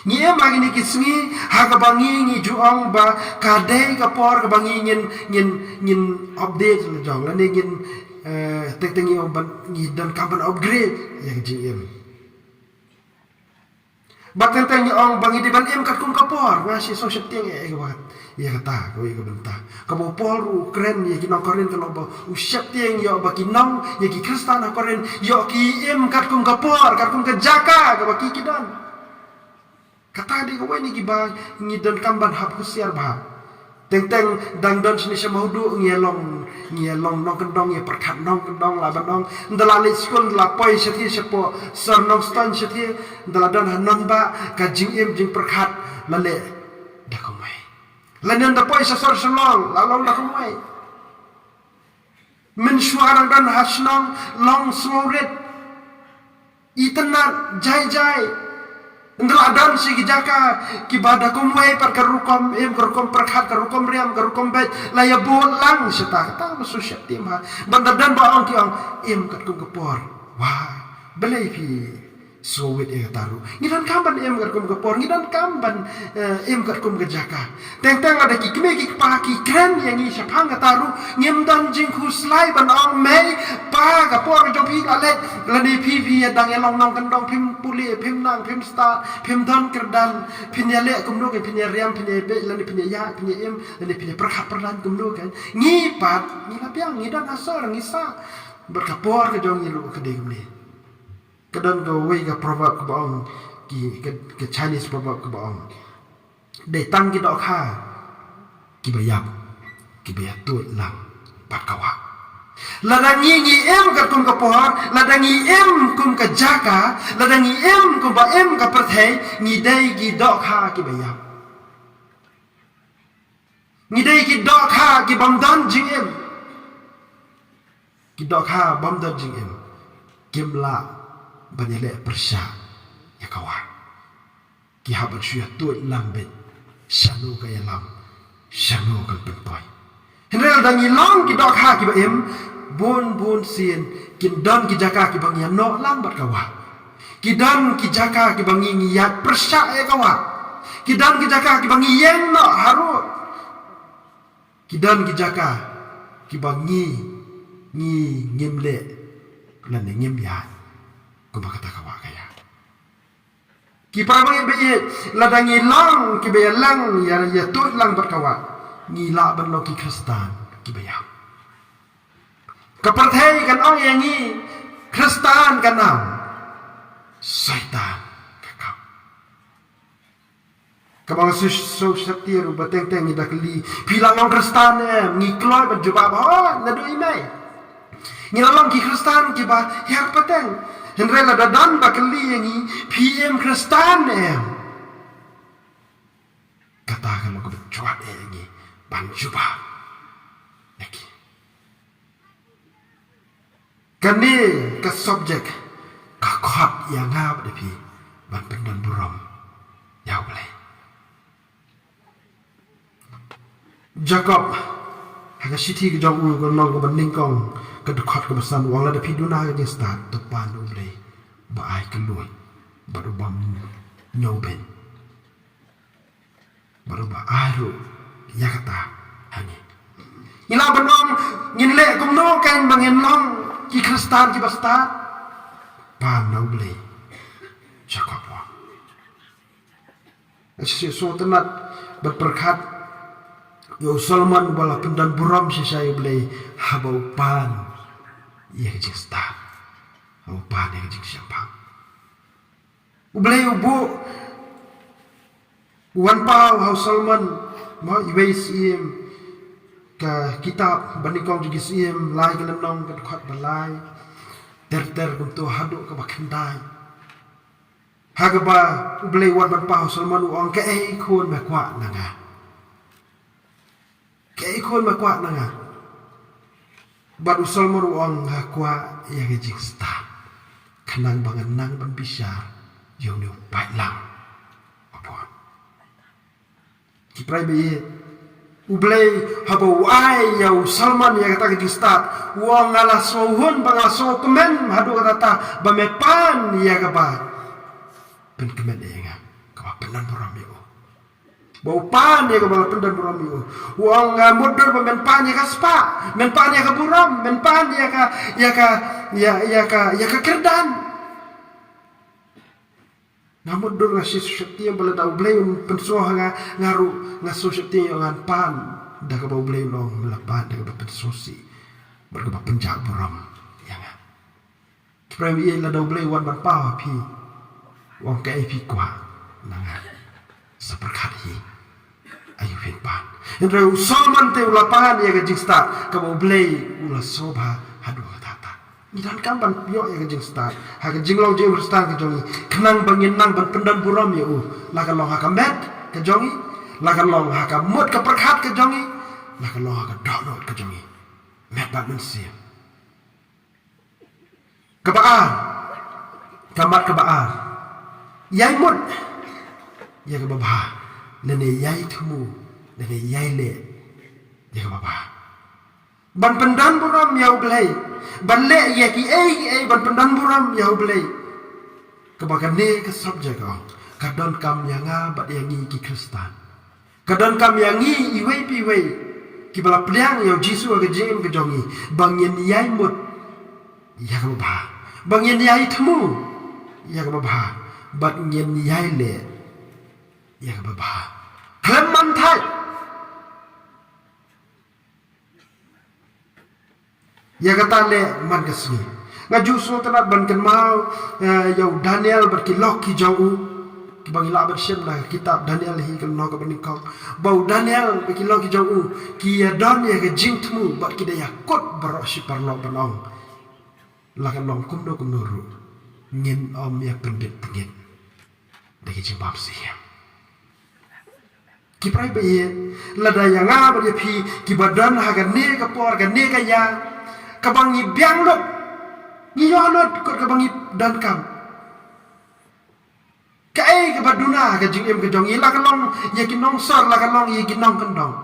Ngi im ha kine ki sngi ha kaba ngi, ngi ju ong ba ka dei ka por kaba ngi ngin, ngin, ngin update la jong, lane ngin, eh, teng teng ngi ong ban, ngi donkam ban upgrade ïa ka jingim. Ba teng teng ngi ong ba ngi dei ban im katkum ka por, nga shu sngew sheptieng eh, eh, ka ba ïa kata, kawei ka bynta. Kaba u Paul ruh u kren ïa ki nong Korinth, ka long ba u sheptieng ïoh ba ki nong, ïa ki Khristan ha Korinth, ïoh ki im katkum ka por, katkum ka jaka kaba ki, ki don. Kata dei kawei na kiba ngi donkam ban hap husiar bha. Teng teng dang don shane sha Mawduh ngi ïa long, ngi ïa long nongkyndong, ïa pyrkhat nongkyndong, la ban ong, ynda la leit skul, ynda la poi shathie shapoh sor Nongstoiñ shathie, ynda la don ha Nonbah, ka jingim jingpyrkhat la leh da kumwei. Lane ynda poi sha sor Shillong la long da kumwei. Mynshuwa dang don ha shnong long sngewrit, itynnad, jai jai. Ynda la don shi ki jaka kiba da kumwei pat, ka rukom im, ka rukom pyrkhat, ka rukom riam, ka rukom beit la ïa bud lang shata, kata ba shu sheptieng bha. Ban da don ba ong, ki ong, im katkum ka por. Wah, balei phi sngewrit ïa kata ruh? Ngi donkam ban im katkum ka por, ngi donkam ban, eh, im katkum ka jaka. Teng teng lada ki kmie ki kpa ki kren ïa ngi shaphang kata ruh, ngim don jingkhuslai ban ong, mei pa, ka por ka jong phi la leit, lane phi, phi ïa dang ïa long nongkyndong, phim pule, phim nang, phim stad, phim don kyrdan, phin ïa leh kumno kein, phin ïa riam, phin ïa beit, lane phin ïa ïaid, phin ïa im, lane phin ïa pyrkhat pyrdan kumno kein. Ngi pat ngi la biang, ngi don ha sor, ngi sah. Bad ka por ka jong ngi ruh ka dei kumne. Ka don kawei ka proverb kaba ong, ki, ka, ka Chinese proverb kaba ong, dei tang ki dohkha kiba ïap kiba ïa tuid lang bad ka wah. Lada ngi, ngi im katkum ka por, lada ngi im kum ka jaka, lada ngi im kumba im ka pyrthei, ngi dei ki dohkha kiba ïap. Ngi dei ki dohkha ki bym don jingim. Ki dohkha bym don jingim kim lah ban ïaleh pyrshah ïa ka wah. Ki hap ban shu ïa tuid lang beit shano ka ïalam, shano kan pynpoi. Hynrei lada ngi long ki dohkha kiba im, bun bun sien kin don ki jaka kiba ngi ïa noh lang bad ka wah. Ki don ki jaka kiba ngi, ngi ïa pyrshah ïa ka wah. Ki don ki jaka kiba ngi ïeng noh harud. Ki don ki jaka kiba ngi, ngi ngim leh lane ngim ïaid kumba kata ka wah ka ïaid. Ki para bangeit ba ïeit, lada ngi long kiba ïalang, ïa, ïa tuid lang bad ka wah, ngi lah ban long ki Khristan kiba ïap. Ka pyrthei kan ong ïa ngi Khristan ka nam, Soitan ka kam. Kaba nga shu, shu sheptieng ruh ba teng teng ngi da kylli, phi la long Khristan em? Ngi kloi ban jubab, hooid, naduh i mei. Ngi la long ki Khristan kiba hiar pateng. Hynrei lada don ba kylli ïa ngi, phi im Khristan em? Kata ka long kaba jwat ïa ngi ban jubab ïa ki. Kane ka subject ka khot ïa nga bad ïa phi ban pyndon burom ïa U Blei. Jakob ha ka shithi ka jong u, ka lynnong kaba nyngkong, ka dkhot kaba san, u ong, lada phi duna ha ka jingstad, to pan U Blei uba ai kylluid bad u bym ñiewbeiñ. Bad uba ai ruh ïa kata ha ngi. Ngi lah ban ong, ngin leh kumno kein ba ngin long ki Khristan kiba stad? Pan na U Blei, Jakob u ong. Nga shu sngewtynnat bad pyrkhat ïa u Solomon uba la pyndon burom shisha ïa U Blei haba u pan ïa ka jingstad, haba u pan ïa ka jingshemphang. U Blei u buh, u wan paw ha u Solomon, mo, iwei Syiem, ka kitab ba nyngkong jong ki Syiem, lai ka lynnong, ka dkhot ba lai, ter ter kumto haduh kaba khyndai. Ha kaba U Blei u wan ban paw ha u Solomon, u ong, kaei khun me kwah na nga? Kaei khun me kwah na nga? Bad u Solomon u ong, nga kwah ïa ka jingstad, khnang ba ngan nang ban bishar ïa une u paidlang. Ki para baieit, U Blei haba u ai ïa u Solomon ïa kata ka jingstad, u ong, nga la sngewhun bad nga la sngewkmen haduh katta ba me pan ïa kaba pynkmen ïa nga, kaba pyndonburom ïa u. Ba u pan ïa kaba la pyndonburom ïa u. U ong, nga mutdur ba men pan ïa ka spah, men pan ïa ka burom, men pan ïa ka, ïa ka, ïa, ïa ka, ïa ka kyrdan. Nga mutdur, nga shu sheptieng ba lada U Blei un pynsngew ha nga, nga ruh nga shu sheptieng ïa u, ngan pan da kaba U Blei un ong me la pan da kaba pynsngewsih bad kaba pynjah burom ïa nga. Ki para bangeit, lada U Blei u wan ban paw ha phi, u ong kaei phi kwah na nga, sa pyrkhat hi. Aïu phin pan. Hynrei u Solomon te u la pan ïa ka jingstad kaba U Blei u la sngewbha haduh katta. Ngi donkam ban ïoh ïa ka jingstad ha ka jinglong jingim Khristan ka jong ngi, khnang ba ngin nang ban pyndonburom ïa u, la ka long ha ka met ka jong ngi, la ka long ha ka mut ka pyrkhat ka jong ngi, la ka long ha ka dohnud ka jong ngi. Met bad mynsiem. Kaba ar, ka mat kaba ar, ïai mut ïa kaba bha, lane ïai thmu, lane ïai leh ïa kaba bha. Ban pyndonburom ïa U Blei, ban leh ïa kiei kiei ban pyndonburom ïa U Blei. Kaba kane ka subject ka ong, ka donkam ïa nga bad ïa ngi ki Khristan. Ka donkam ïa ngi iwei pa iwei kiba la pdiang ïa U Jisu ha ka jingim ka jong ngi, ba ngin ïai mut ïa kaba bha, ba ngin ïai thmu ïa kaba bha, bad ngin ïai leh ïa kaba bha khlem man thait. Ïa kata leh man ka sngi. Nga ju sngewtynnat ban kynmaw, eh, ïa u Daniel bad ki lok ki jong u, kiba ngi lah ban shem na ka kitab Daniel hi ka lynnong kaba nyngkong. Ba u Daniel bad ki lok ki jong u ki ïa don ïa ka jingthmu bad ki da ïa kut baroh shi paralok ban ong, la ka long kumno kumno ruh, ngin ym ïa pynbit tyngeh da ki jingbamsih. Ki para bangeit, lada ïa nga bad ïa phi kiba don ha kane ka por, kane ka ïa, kaba ngi biang lut, ngi ïoh lut kot kaba ngi donkam. Kaei kaba duna ha ka jingim ka jong ngi, la ka long ïa ki nongsor, la ka long ïa ki nongkyndong.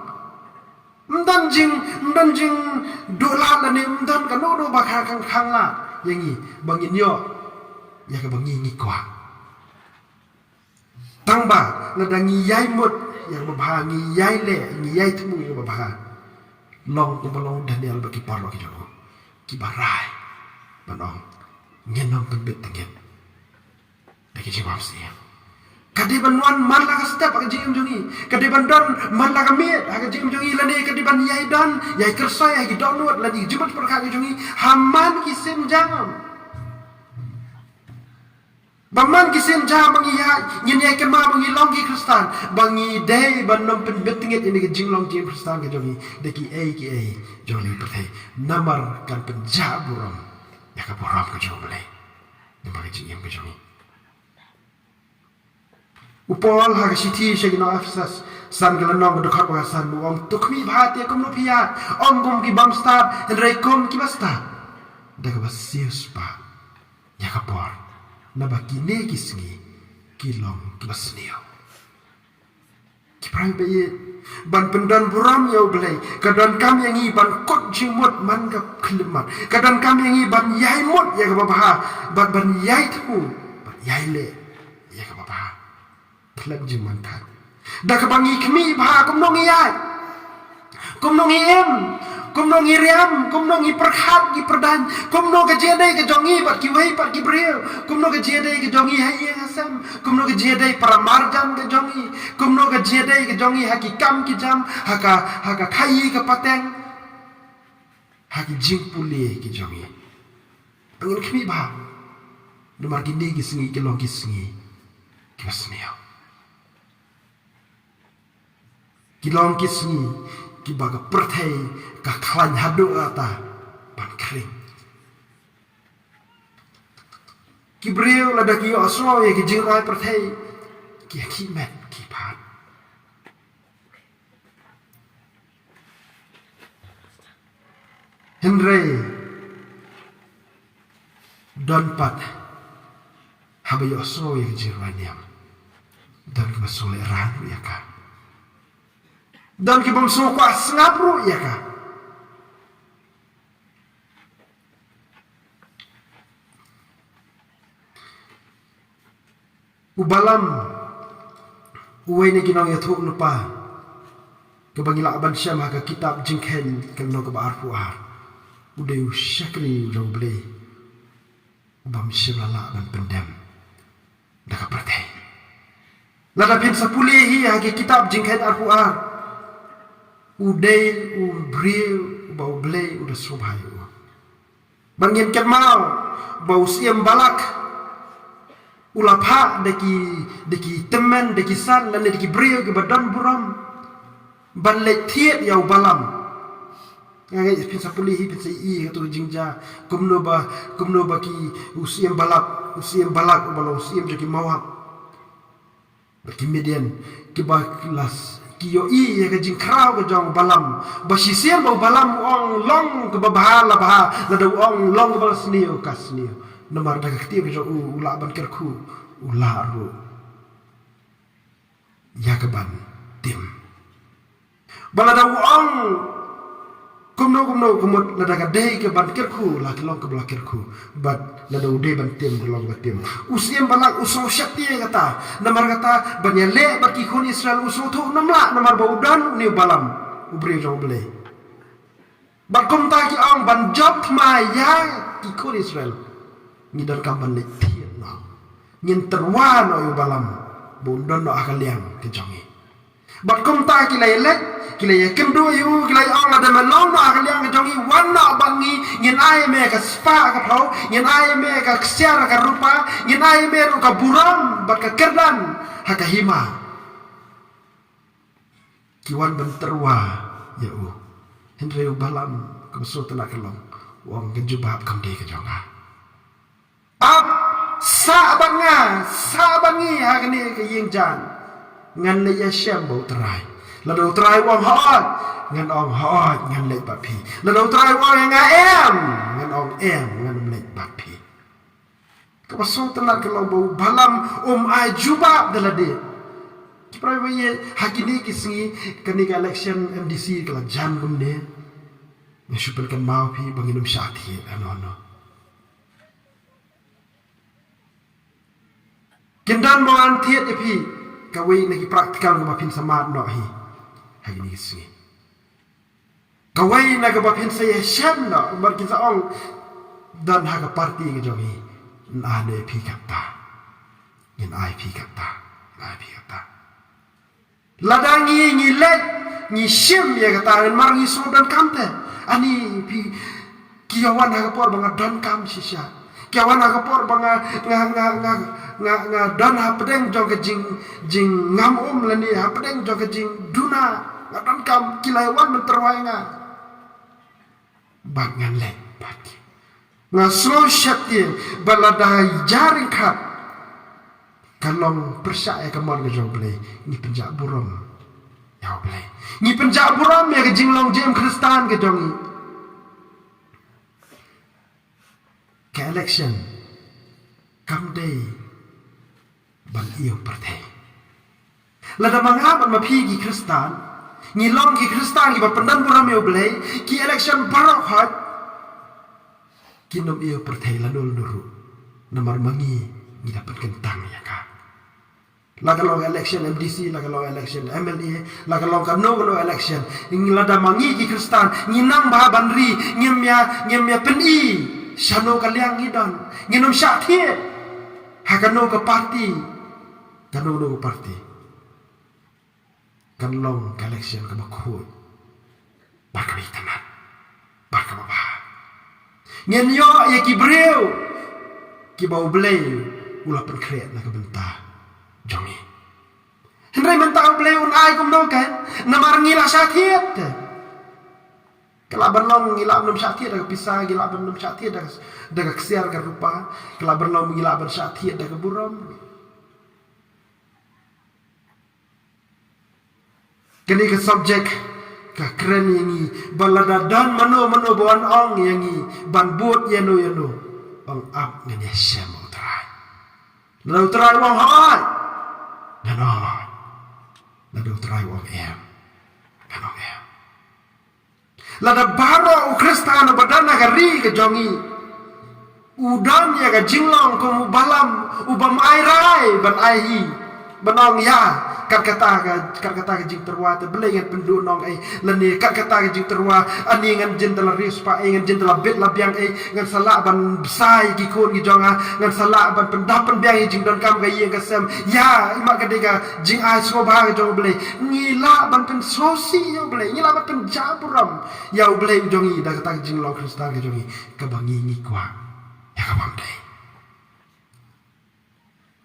Ym don jing, ym don jingduh lad lane ym don kano kano ba ka khang khang lad ïa ngi ba ngin ïoh ïa kaba ngi ngi kwah. Tang ba lada ngi ïai mut ïa kaba bha, ngi ïai leh, ngi ïai thmu ïa kaba bha, long kumba long Daniel bad ki paralok ki jong u, kiba rai ban ong, ngin ym pynbit tyngeh da ki jingbamsih. Ka dei ban wan man la ka step ha ka jingim jong ngi. Ka dei ban don man la ka miet ha ka jingim jong ngi, lane ka dei ban ïai don, ïai kyrsoi ha ki dohnud lane ki jingmut pyrkhat ki jong ngi ha man ki sienjam. Ba man ki sienjam ba ngi ïa, ngin ïai kynmaw ba ngi long ki Khristan, ba ngi dei ban ym pynbit tyngeh ïa kane ka jinglong jingim Khristan ka jong ngi da kiei kiei jong kane ka pyrthei. Namar kan pynjah burom ïa ka burom ka jong U Blei namar ka jingim ka jong ngi. U Paul ha ka shithi sha ki nong Ephesus, san ka lynnong, ka dkhot ba khatsan, u ong, to khmih bha te kumno phi ïaid, ym kum ki bymstad hynrei kum kiba stad, da kaba siewspah ïa ka por, naba kine ki sngi ki long kiba sniew. Ki para bangeit, ban pyndonburom ïa U Blei ka donkam ïa ngi ban kut jingmut man ka khyllipmat. Ka donkam ïa ngi ban ïai mut ïa kaba bha, ban, ban ïai thmu, ban ïai leh ïa kaba bha khlem jingmangthait. Da kaba ngi khmih bha kumno ngi ïaid, kumno ngi im, kumno ngi riam, kumno ngi pyrkhat, ngi pyrdain, kumno ka jingïadei ka jong ngi bad kiwei pat ki briew, kumno ka jingïadei ka jong ngi ha ïing ha sem, kumno ka jingïadei para marjan ka jong ngi, kumno ka jingïadei ka jong ngi ha ki kam ki jam, ha ka, ha ka khaii ka pateng, ha ki jingpule ki jong ngi. Ngin khmih bha namar kine ki sngi ki long ki sngi kiba sniew. Ki long ki sngi kiba ka pyrthei ka khlaiñ haduh katta ban khring. Ki briew lada ki ïohsngew ïa ki jingrwai pyrthei, ki khih met, ki phad. Hynrei don pat haba ïohsngew ïa ka jingrwai niam, don kiba sngewlehrain ruh ïa ka. Don ki bym sngewkwah sngap ruh ïa ka. U Balam, uwei na ki nongïathuhlypa, kaba ngi lah ban shem ha ka kitab Jingkheiñ ka lynnong kaba arphew ar, u dei u shakri u jong U Blei, u bym shym la lah ban pyndem da ka pyrthei. Lada phin sa pule hi ha ki kitab Jingkheiñ arphew ar, u dei u briew uba U Blei u da sngewbha ïa u. Ba ngin kynmaw ba u Syiem Balak u la phah da ki, da ki tymmen, da ki san, lane da ki briew kiba don burom ban leit thied ïa u Balam. Nga ngeit phin sa pule hi, phin sa ïohi ïa kato ka jingjia, kumno ba, kumno ba ki, u Syiem Balak, u Syiem Balak uba long u syiem jong ki Moab bad ki Midian, kiba ki la s-, ki ïohi ïa ka jingkhraw ka jong u Balam. Ba shisien ba u Balam u ong long kaba bha la bha, lada u ong long kaba la sniew ka sniew. Namar da ka ktien ka jong u, u lah ban kyrkhu, u lah ruh ïa ka ban tim. Ba lada u ong kumno kumno, ka mut lada ka dei ka ban kyrkhu, la ka long kaba la kyrkhu. Bad lada u dei ban tim, ka long kaba tim. U Syiem Balak u sngew sheptieng ïa kata. Namar kata, ban ïaleh bad ki khun Israel u sngewthuh nym lah, namar ba u don une u Balam, u briew jong U Blei. Bad kumta ki ong ban jop thma ïa ki khun Israel, ngi donkam ban leit thied noh. Ngin tyrwa noh ïa u Balam ba un don noh ha ka liang ka jong ngi. Bad kumta ki la ïaleit, ki la ïakynduh ïa u, ki la ong, lada me long noh ha ka liang ka jong ngi, wan noh bad ngi, ngin ai me ka spah ka phew, ngin ai me ka ksiar ka rupa, ngin ai me ruh ka burom bad ka kyrdan ha ka hima. Ki wan ban tyrwa ïa u. Hynrei u Balam, kaba sngewtynnat ka long, u ong, ka jubab kam dei ka jong nga. Ap, sah bad nga, sah bad ngi ha kane ka ïing jaiñ. Ngan leit ïashem bad U Trai. Lada U Trai u ong hooid, ngan ong hooid, ngan leit bad phi. Lada U Trai u ong ïa nga em, ngan ong em, ngan ym leit bad phi. Kaba sngewtynnat ka long ba u Balam um ai jubab da lade. Ki para bangeit, ha kine ki sngi, kane ka election M D C ka la jan kumne. Nga shu pynkynmaw phi ba ngin ym shah thied hano hano. Kin don ba wan thied ïa phi, kawei na ki practical kaba phin sa mad noh hi ha kine ki sngi. Kawei na kaba phin sa ïashem noh, bad kin sa ong, don ha ka party ka jong ngi, ngin ai phi katta, ngin ai phi katta, ngin ai phi katta. Lada ngi, ngi leit, ngi shim ïa kata, namar ngi sngewdonkam te. Ani phi, ki ïa wan ha ka por ba nga donkam shisha. Ki ïa wan ha ka por ba nga, nga, nga, nga, nga, nga don hapdeng jong ka jing, jingngam um lane hapdeng jong ka jingduna. Nga donkam, ki la ïa wan ban tyrwa ïa nga. Bad ngan leit bad ki. Nga sngew sheptieng ba lada ïa ryngkat ka long pyrshah ïa ka mon ka jong U Blei, ngi pynjah burom ïa U Blei. Ngi pynjah burom ïa ka jinglong jingim Khristan ka jong ngi. Ka election kam dei ban ïew pyrthei. Lada ma nga bad ma phi ki Khristan, ngi long ki Khristan kiba pyndon burom ïa U Blei, ki election baroh hoi kin ym ïew pyrthei lano lano ruh. Namar ma ngi, ngi da pynkyntang ïa ka. La ka long election M D C, la ka long election M L A, la ka long kano kano election. Ngi, lada ma ngi ki Khristan, ngi nang bha ban ri, ngim ïa, ngim ïa pyni shano ka liang ngi don. Ngin ym shah thied ha kano ka party, kano kano ka party. Kan long ka election kaba khuid bad kaba itynnad bad kaba bha. Ngin ïoh ïa ki briew kiba U Blei u la pynkhreh na ka bynta jong ngi. Hynrei mynta U Blei un ai kumno, kan? Namar ngi la shah thied. Ka lah ban long ngi lah ban ym shah thied da ka pisa, ngi lah ban ym shah thied da ka, da ka ksiar ka rupa. Ka lah ban long ngi lah ban shah thied da ka burom. Kane ka subject ka kren ïa ngi ba lada don mano mano ba wan ong ïa ngi ban bud ïano ïano, ong ap, ngan ïashem bad U Trai. Lada U Trai u ong hooid, ngan ong hooid. Lada U Trai u ong em, ngan Lada baroh u Khristan uba don ha ka ri ka jong ngi u don ïa ka jinglong kum u Balaam, u bym ai rai ban ai hi, ban ong ïa, kat kata ka, kat kata ka jingtyrwa te balei ngan pynduhnong ei, lane kat kata ka jingtyrwa, ani ngan jin da la riewspah ei, ngan jin da la bit la biang ei, ngan sa lah ban bsa ïa ki khun ki jong nga, ngan sa lah ban pyndap pynbiang ïa jingdonkam ka ïing ka sem. Ïa, imat ka dei ka jingai sngewbha ka jong U Blei. Ngi lah ban pynsngewsih ïa U Blei, ngi lah ban pynjah burom ïa U Blei u jong ngi da kata ka jinglong Khristan ka jong ngi kaba ngi ngi kwah ïa ka bym dei.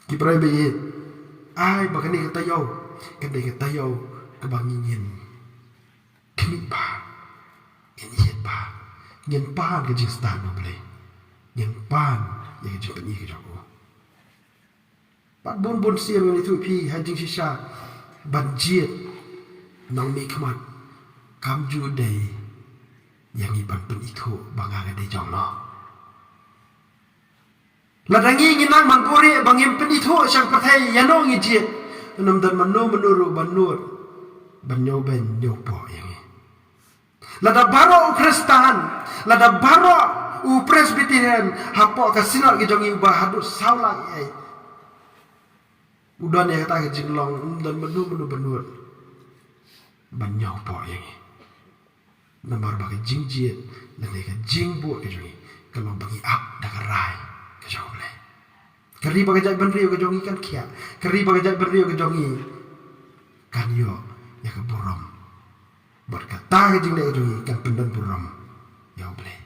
Ki briew ba ïeit, ai ba kane ka taïew, kane ka taïew kaba ngi ngin khmih bha, ngin ïeit bha, ngin pan ka jingstad U Blei, ngin pan ïa ka jingpyni ka jong U. Bad bun bun sien ngan ïathuh ïa phi ha jingshisha ban jied nongmihkhmat kam ju dei ïa ngi ban pynithuh ba nga nga dei jong no. Lada ngi ngi nang ban buhrieh ba ngim pynithuh sha ka pyrthei ïa no ngi jied, ym don mano mano ruh ban nud ban ñiewbeiñ ñiewpoh ïa ngi. Lada baroh u Khristan, lada baroh u Presbyterian hapoh ka Synod ka jong ngi uba haduh saw lak ei, u don ïa kata ka jinglong, ym don mano mano ban nud ban ñiewpoh ïa ngi. Namar ba ka jingjied lane ka jingbuh ka jong ngi ka long ba ngi ap da ka rai ka jong U Blei. Ka ri ba ka jaitbynriew ka jong ngi kan khiah, ka ri ba ka jaitbynriew ka jong ngi kan ïoh ïa ka burom. Bad kata ka jingleh ka jong ngi kan pyndon burom ïa U Blei.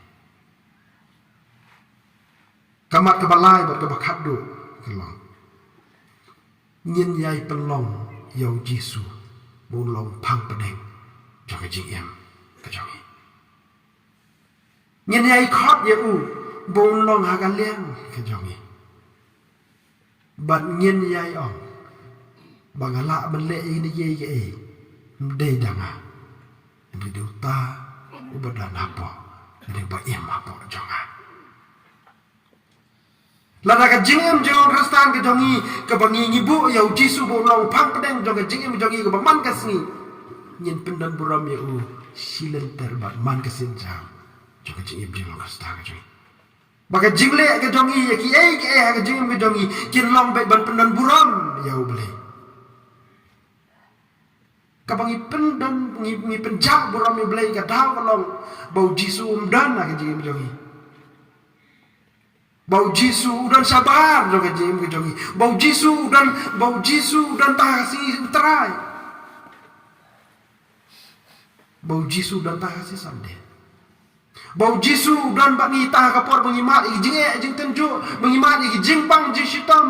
Ka mat kaba lai bad kaba khatduh ka long, ngin ïai pynlong ïa U Jisu ba un long phang pdeng jong ka jingim ka jong ngi. Ngin ïai khot ïa U ba un long ha ka liang ka jong ngi. Bad ngin ïai ong ba nga lah ban leh ïa kine kiei kiei, ym dei da nga, hynrei dei uta uba don hapoh, dei uba im hapoh jong nga. Lada ka jingim jong u Khristan ka jong ngi kaba ngi ngi buh ïa U Jisu ba un long phang pdeng jong ka jingim jong ngi kaba man ka sngi, ngin pyndon burom ïa U shi lynter bad man ka sienjam jong ka jingim jong u Khristan ka jong ngi. Ba ka jingleh ka jong ngi ïa kiei kiei ha ka jingim ka jong ngi kin long beit ban pyndon burom ïa U Blei. Kaba ngi pyndon, ngi, ngi pynjah burom ïa U Blei ka daw ka long ba U Jisu um don ha ka jingim jong ngi. Ba U Jisu u don shabar jong ka jingim ka jong ngi. Ba U Jisu u don, ba U Jisu u don tang ha ka sngi U Trai. Ba U Jisu u don tang ha ka sngi Sunday. Ba U Jisu u don bad ngi tang ha ka por ba ngi mad ïa ki jingeh jingtynjuh, ba ngi mad ïa ki jingpang jingshitom.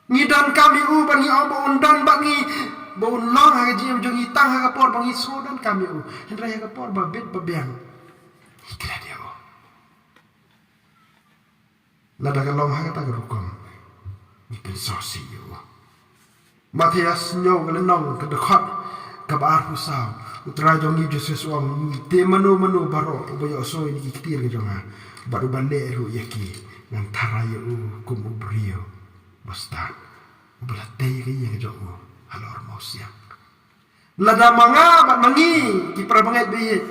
Ngi donkam ïa U bad ngi ong ba un don bad ngi, ba un long ha ka jingim jong ngi tang ha ka por ba ngi sngew donkam ïa U. Hynrei ha ka por ba bit ba biang ngi klet ïa U. Lada ka long ha kata ka rukom, ngi pynsngewsih ïa U. Mathaios hynñiew ka lynnong ka dkhot kaba arphew saw, U Trai jong ngi Jisu u ong, te mano mano baroh uba ïohsngew ïa ki ktien ka jong nga bad uba leh ruh ïa ki, ngan tharai ïa u kum u briew ba stad uba la tei ïa ka ïing ka jong u halor mawsiang. Lada ma nga bad ma ngi ki para bangeit ba ïeit,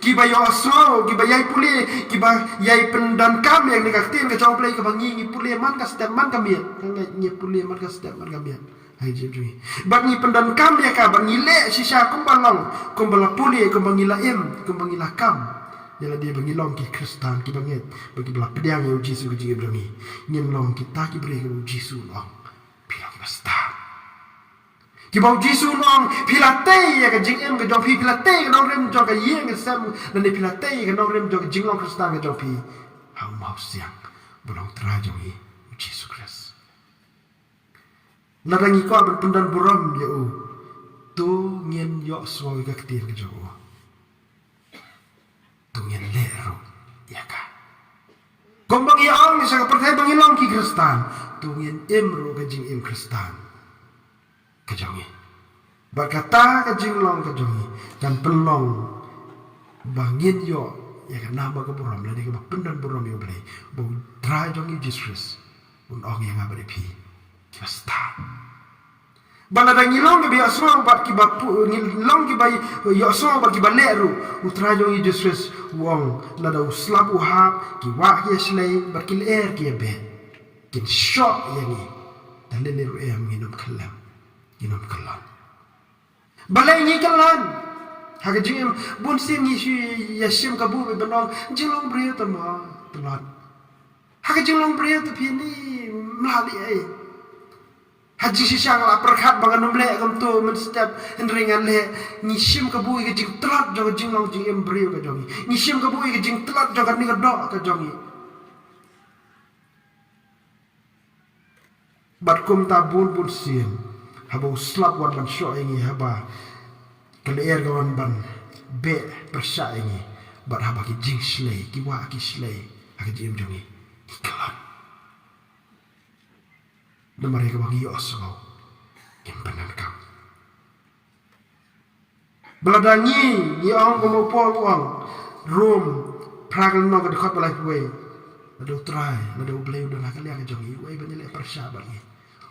kiba ïohsngew, kiba ïai pule, kiba ïai pyndonkam ïa kane ka ktien ka jong U Blei kaba ngi ngi pule man ka step man ka miet. Nga ngeit ngi pule man ka step man ka miet ha ka jingim jong ngi. Bad ngi pyndonkam ïa ka, bad ngi leh shisha kumba long, kumba la pule, kumba ngi la im, kumba ngi la kam. Ïa lade ba ngi long ki Khristan kiba ngeit bad kiba la pdiang ïa U Jisu ha ka jingim jong ngi, ngin long kita ki briew kiba U Jisu u ong, phi long kiba stad. Kiba U Jisu u ong, phi la tei ïa ka jingim ka jong phi, phi la tei ïa ka nongrim jong ka ïing ka sem, lane phi la tei ïa ka nongrim jong ka jinglong Khristan ka jong phi ha u mawsiang ba long Trai jong ngi U Jisu Khrist. Lada ngi kwah ban pyndon burom ïa U, to ngin ïohsngew ïa ka ktien ka jong U. To ngin leh ruh ïa ka. Kumba ngi ong sha ka pyrthei ba ngi long ki Khristan, to ngin im ruh ka jingim Khristan ka jong ngi. Bad kata ka jinglong ka jong ngi kan pynlong ba ngin ïoh ïa ka nam bad ka burom, lane kaba pyndon burom ïa U Blei, ba U Trai jong ngi Jisu Khrist un ong ïa nga bad ïa phi, kiba stad. Ba lada ngi long kiba ïohsngew bad kiba pu-, ngi long kiba ïohsngew bad kiba leh ruh, U Trai jong ngi Jisu Khrist u ong, lada u slap u hap, ki wah ki ïa shlei bad ki lyer ki ïa beh, kin shoh ïa ngi. Da lei lei ruh em, ngin ym khyllem, ngin ym kyllon. Balei ngi kyllon? Ha ka jingim, bun sien ngi shu ïa shim kabu ba ban ong, jinglong briew te mo, tlot. Ha ka jinglong briew te phi ni, mlah leh ei. Ha jingshisha nga la pyrkhat ba ngan ym leh kumto mynstep, hynrei nga leh. Ngi shim kabu ïa ka jingtlot jong ka jinglong jingim briew ka jong ngi. Ngi shim kabu ïa ka jingtlot jong kane ka doh ka jong ngi. Bad kumta bun bun sien, haba u slap wan ban shoh ïa ngi, haba ka lyer ka wan ban beh pyrshah ïa ngi, bad haba ki jingshlei, ki wah ki shlei ha ka jingim jong ngi, ngi kyllon. Namar ïa kaba ngi ïohsngew, ngim pyndonkam. Ba lada ngi, ngi ong kum u Paul u ong, Rom phra ka lynnong ka dkhot ba laiphew wei, lada U Trai, lada U Blei u don ha ka liang ka jong ngi, uei ban ïaleh pyrshah bad ngi?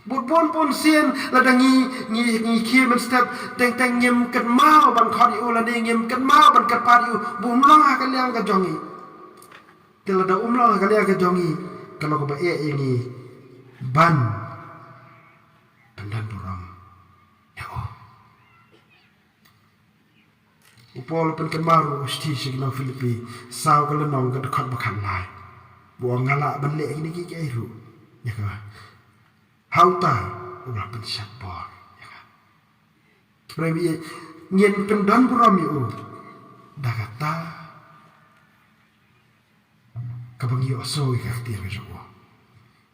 Bun bun bun sien, lada ngi, ngi, ngi khie mynstep, teng teng ngim kynmaw ban khot ïa u, lane ngim kynmaw ban kyrpad ïa u, ba um long ha ka liang ka jong ngi. Te lada um long ha ka liang ka jong ngi, ka long kaba eh ïa ngi ban pyndon burom ïa u. U Paul u pynkynmaw ruh, u shithi sha ki nong Philippi, saw ka lynnong ka dkhot ba khatlai, ba u ong, nga lah ban leh kine kiei kiei ruh ïa ka, ha uta uba la pynshad bor ïa nga. Ki para bangeit, ngin pyndon burom ïa u da kata kaba ngi ïohsngew ïa ka ktien ka jong u.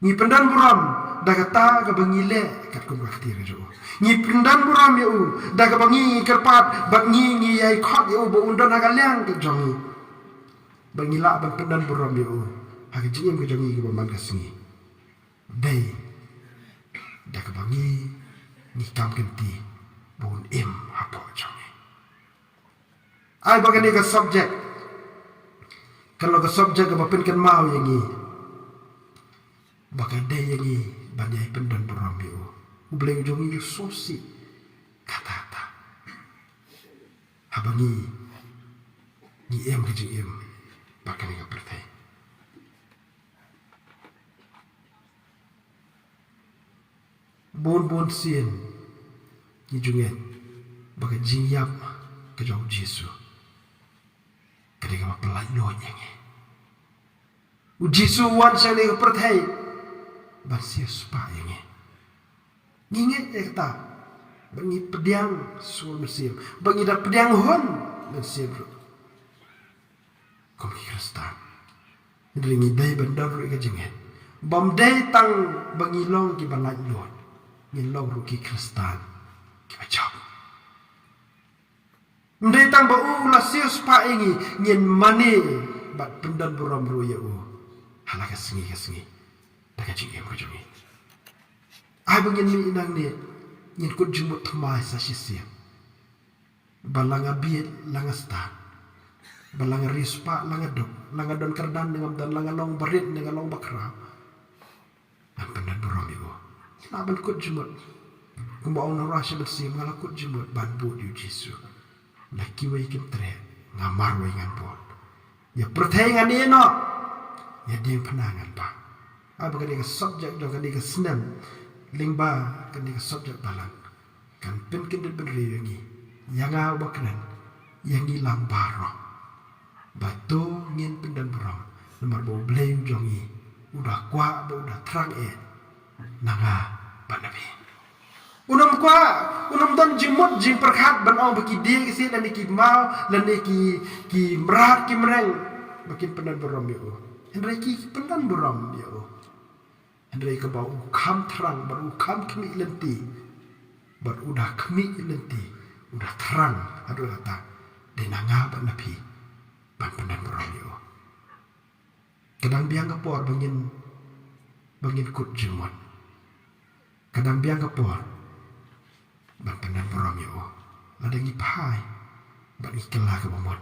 Ngi pyndon burom da kata kaba ngi leh katkum ka ktien ka jong u. Ngi pyndon burom ïa u da kaba ngi kyrpad bad ngi, ngi ïai khot ïa u ba un don ha ka liang ka jong ngi. Ba ngi lah ban pyndon burom ïa u ha ka jingim ka jong ngi kaba man ka sngi. Dei da kaba ngi, ngi kam kynti ba un im hapoh jong ngi. Ai ba kane ka subject, ka long ka subject kaba pynkynmaw ïa ngi ba ka dei ïa ngi ban ïai pyndon burom ïa u. U Blei u jong ngi u sngewsih katta katta haba ngi, ngi im ka jingim bad kane ka pyrthei. Bun bun sien ngi ju ngeit ba ka jingïap ka jong u Jisu ka dei kaba pyllait luid ïa ngi. U Jisu u wan sha kane ka pyrthei ban siewspah ïa ngi. Ngi ngeit ïa kata, ba ngi pdiang sur mynsiem, ba ngi da pdiang hun mynsiem ruh kum ki Khristan. Hynrei ngi dei ban don ruh ïa ka jingngeit ba ym dei tang ba ngi long kiba laitluid, ngin long ruh ki Khristan kiba jop. Ym dei tang ba u la siewspah ïa ngi, ngin mane bad pyndon burom ruh ïa u ha la ka sngi ka sngi da ka jingim ka jong ngi. Ai ba ngin mih nangne, ngin kut jingmut thymmai sa shisien ba la nga bieit la nga stad, ba la nga riewspah la nga duk, la nga don kyrdan ne ngam don, la nga long barit ne nga long bakhraw, ngan pyndon burom ïa u. Lah ban kut jingmut. Kumba ong u Nongrwai sha mynsiem, nga la kut jingmut ban bud ïa u Jisu. Na kiwei kim treh, nga marwei ngan bud. Ïa pyrthei ngan ïeh noh, ïa diengphna ngan bah. Ai ba kane ka subject jong kane ka snem, lyngba kane ka subject balang, kan pynkyndit bynriew ïa ngi, ïa nga uba kren, ïa ngi lang baroh, ba to ngin pyndon burom, namar ba U Blei u jong ngi u da kwah bad u da thrang eh na nga bad na phi. Un ym kwah, un ym don jingmut jingpyrkhat ban ong ba ki die ki siej lane ki maw lane ki, ki mrad ki mreng ba kin pyndon burom ïa u. Hynrei ki, ki pyndon burom ïa u. Hynrei kaba u kham thrang bad u kham khmih lynti bad u da khmih lynti, u da thrang haduh katta, dei na nga bad na phi ban pyndon burom ïa u. Ka dang biang ka por ba ngin, ba ngin kut jingmut. Ka dang biang ka por ban pyndon burom ïa u. Lada ngi phai bad ngi kylla kaba mut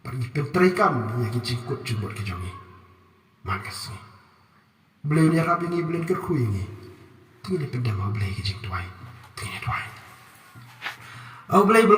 bad ngi pyntreikam ïa ki jingkut jingmut ki jong ngi man ka sngi, Blei un ïarap ïa ngi, Blei un kyrkhu ïa ngi. Te ngin ïa pyndem ha U Blei ki jingduwai. Te ngin ïa duwai. A Blei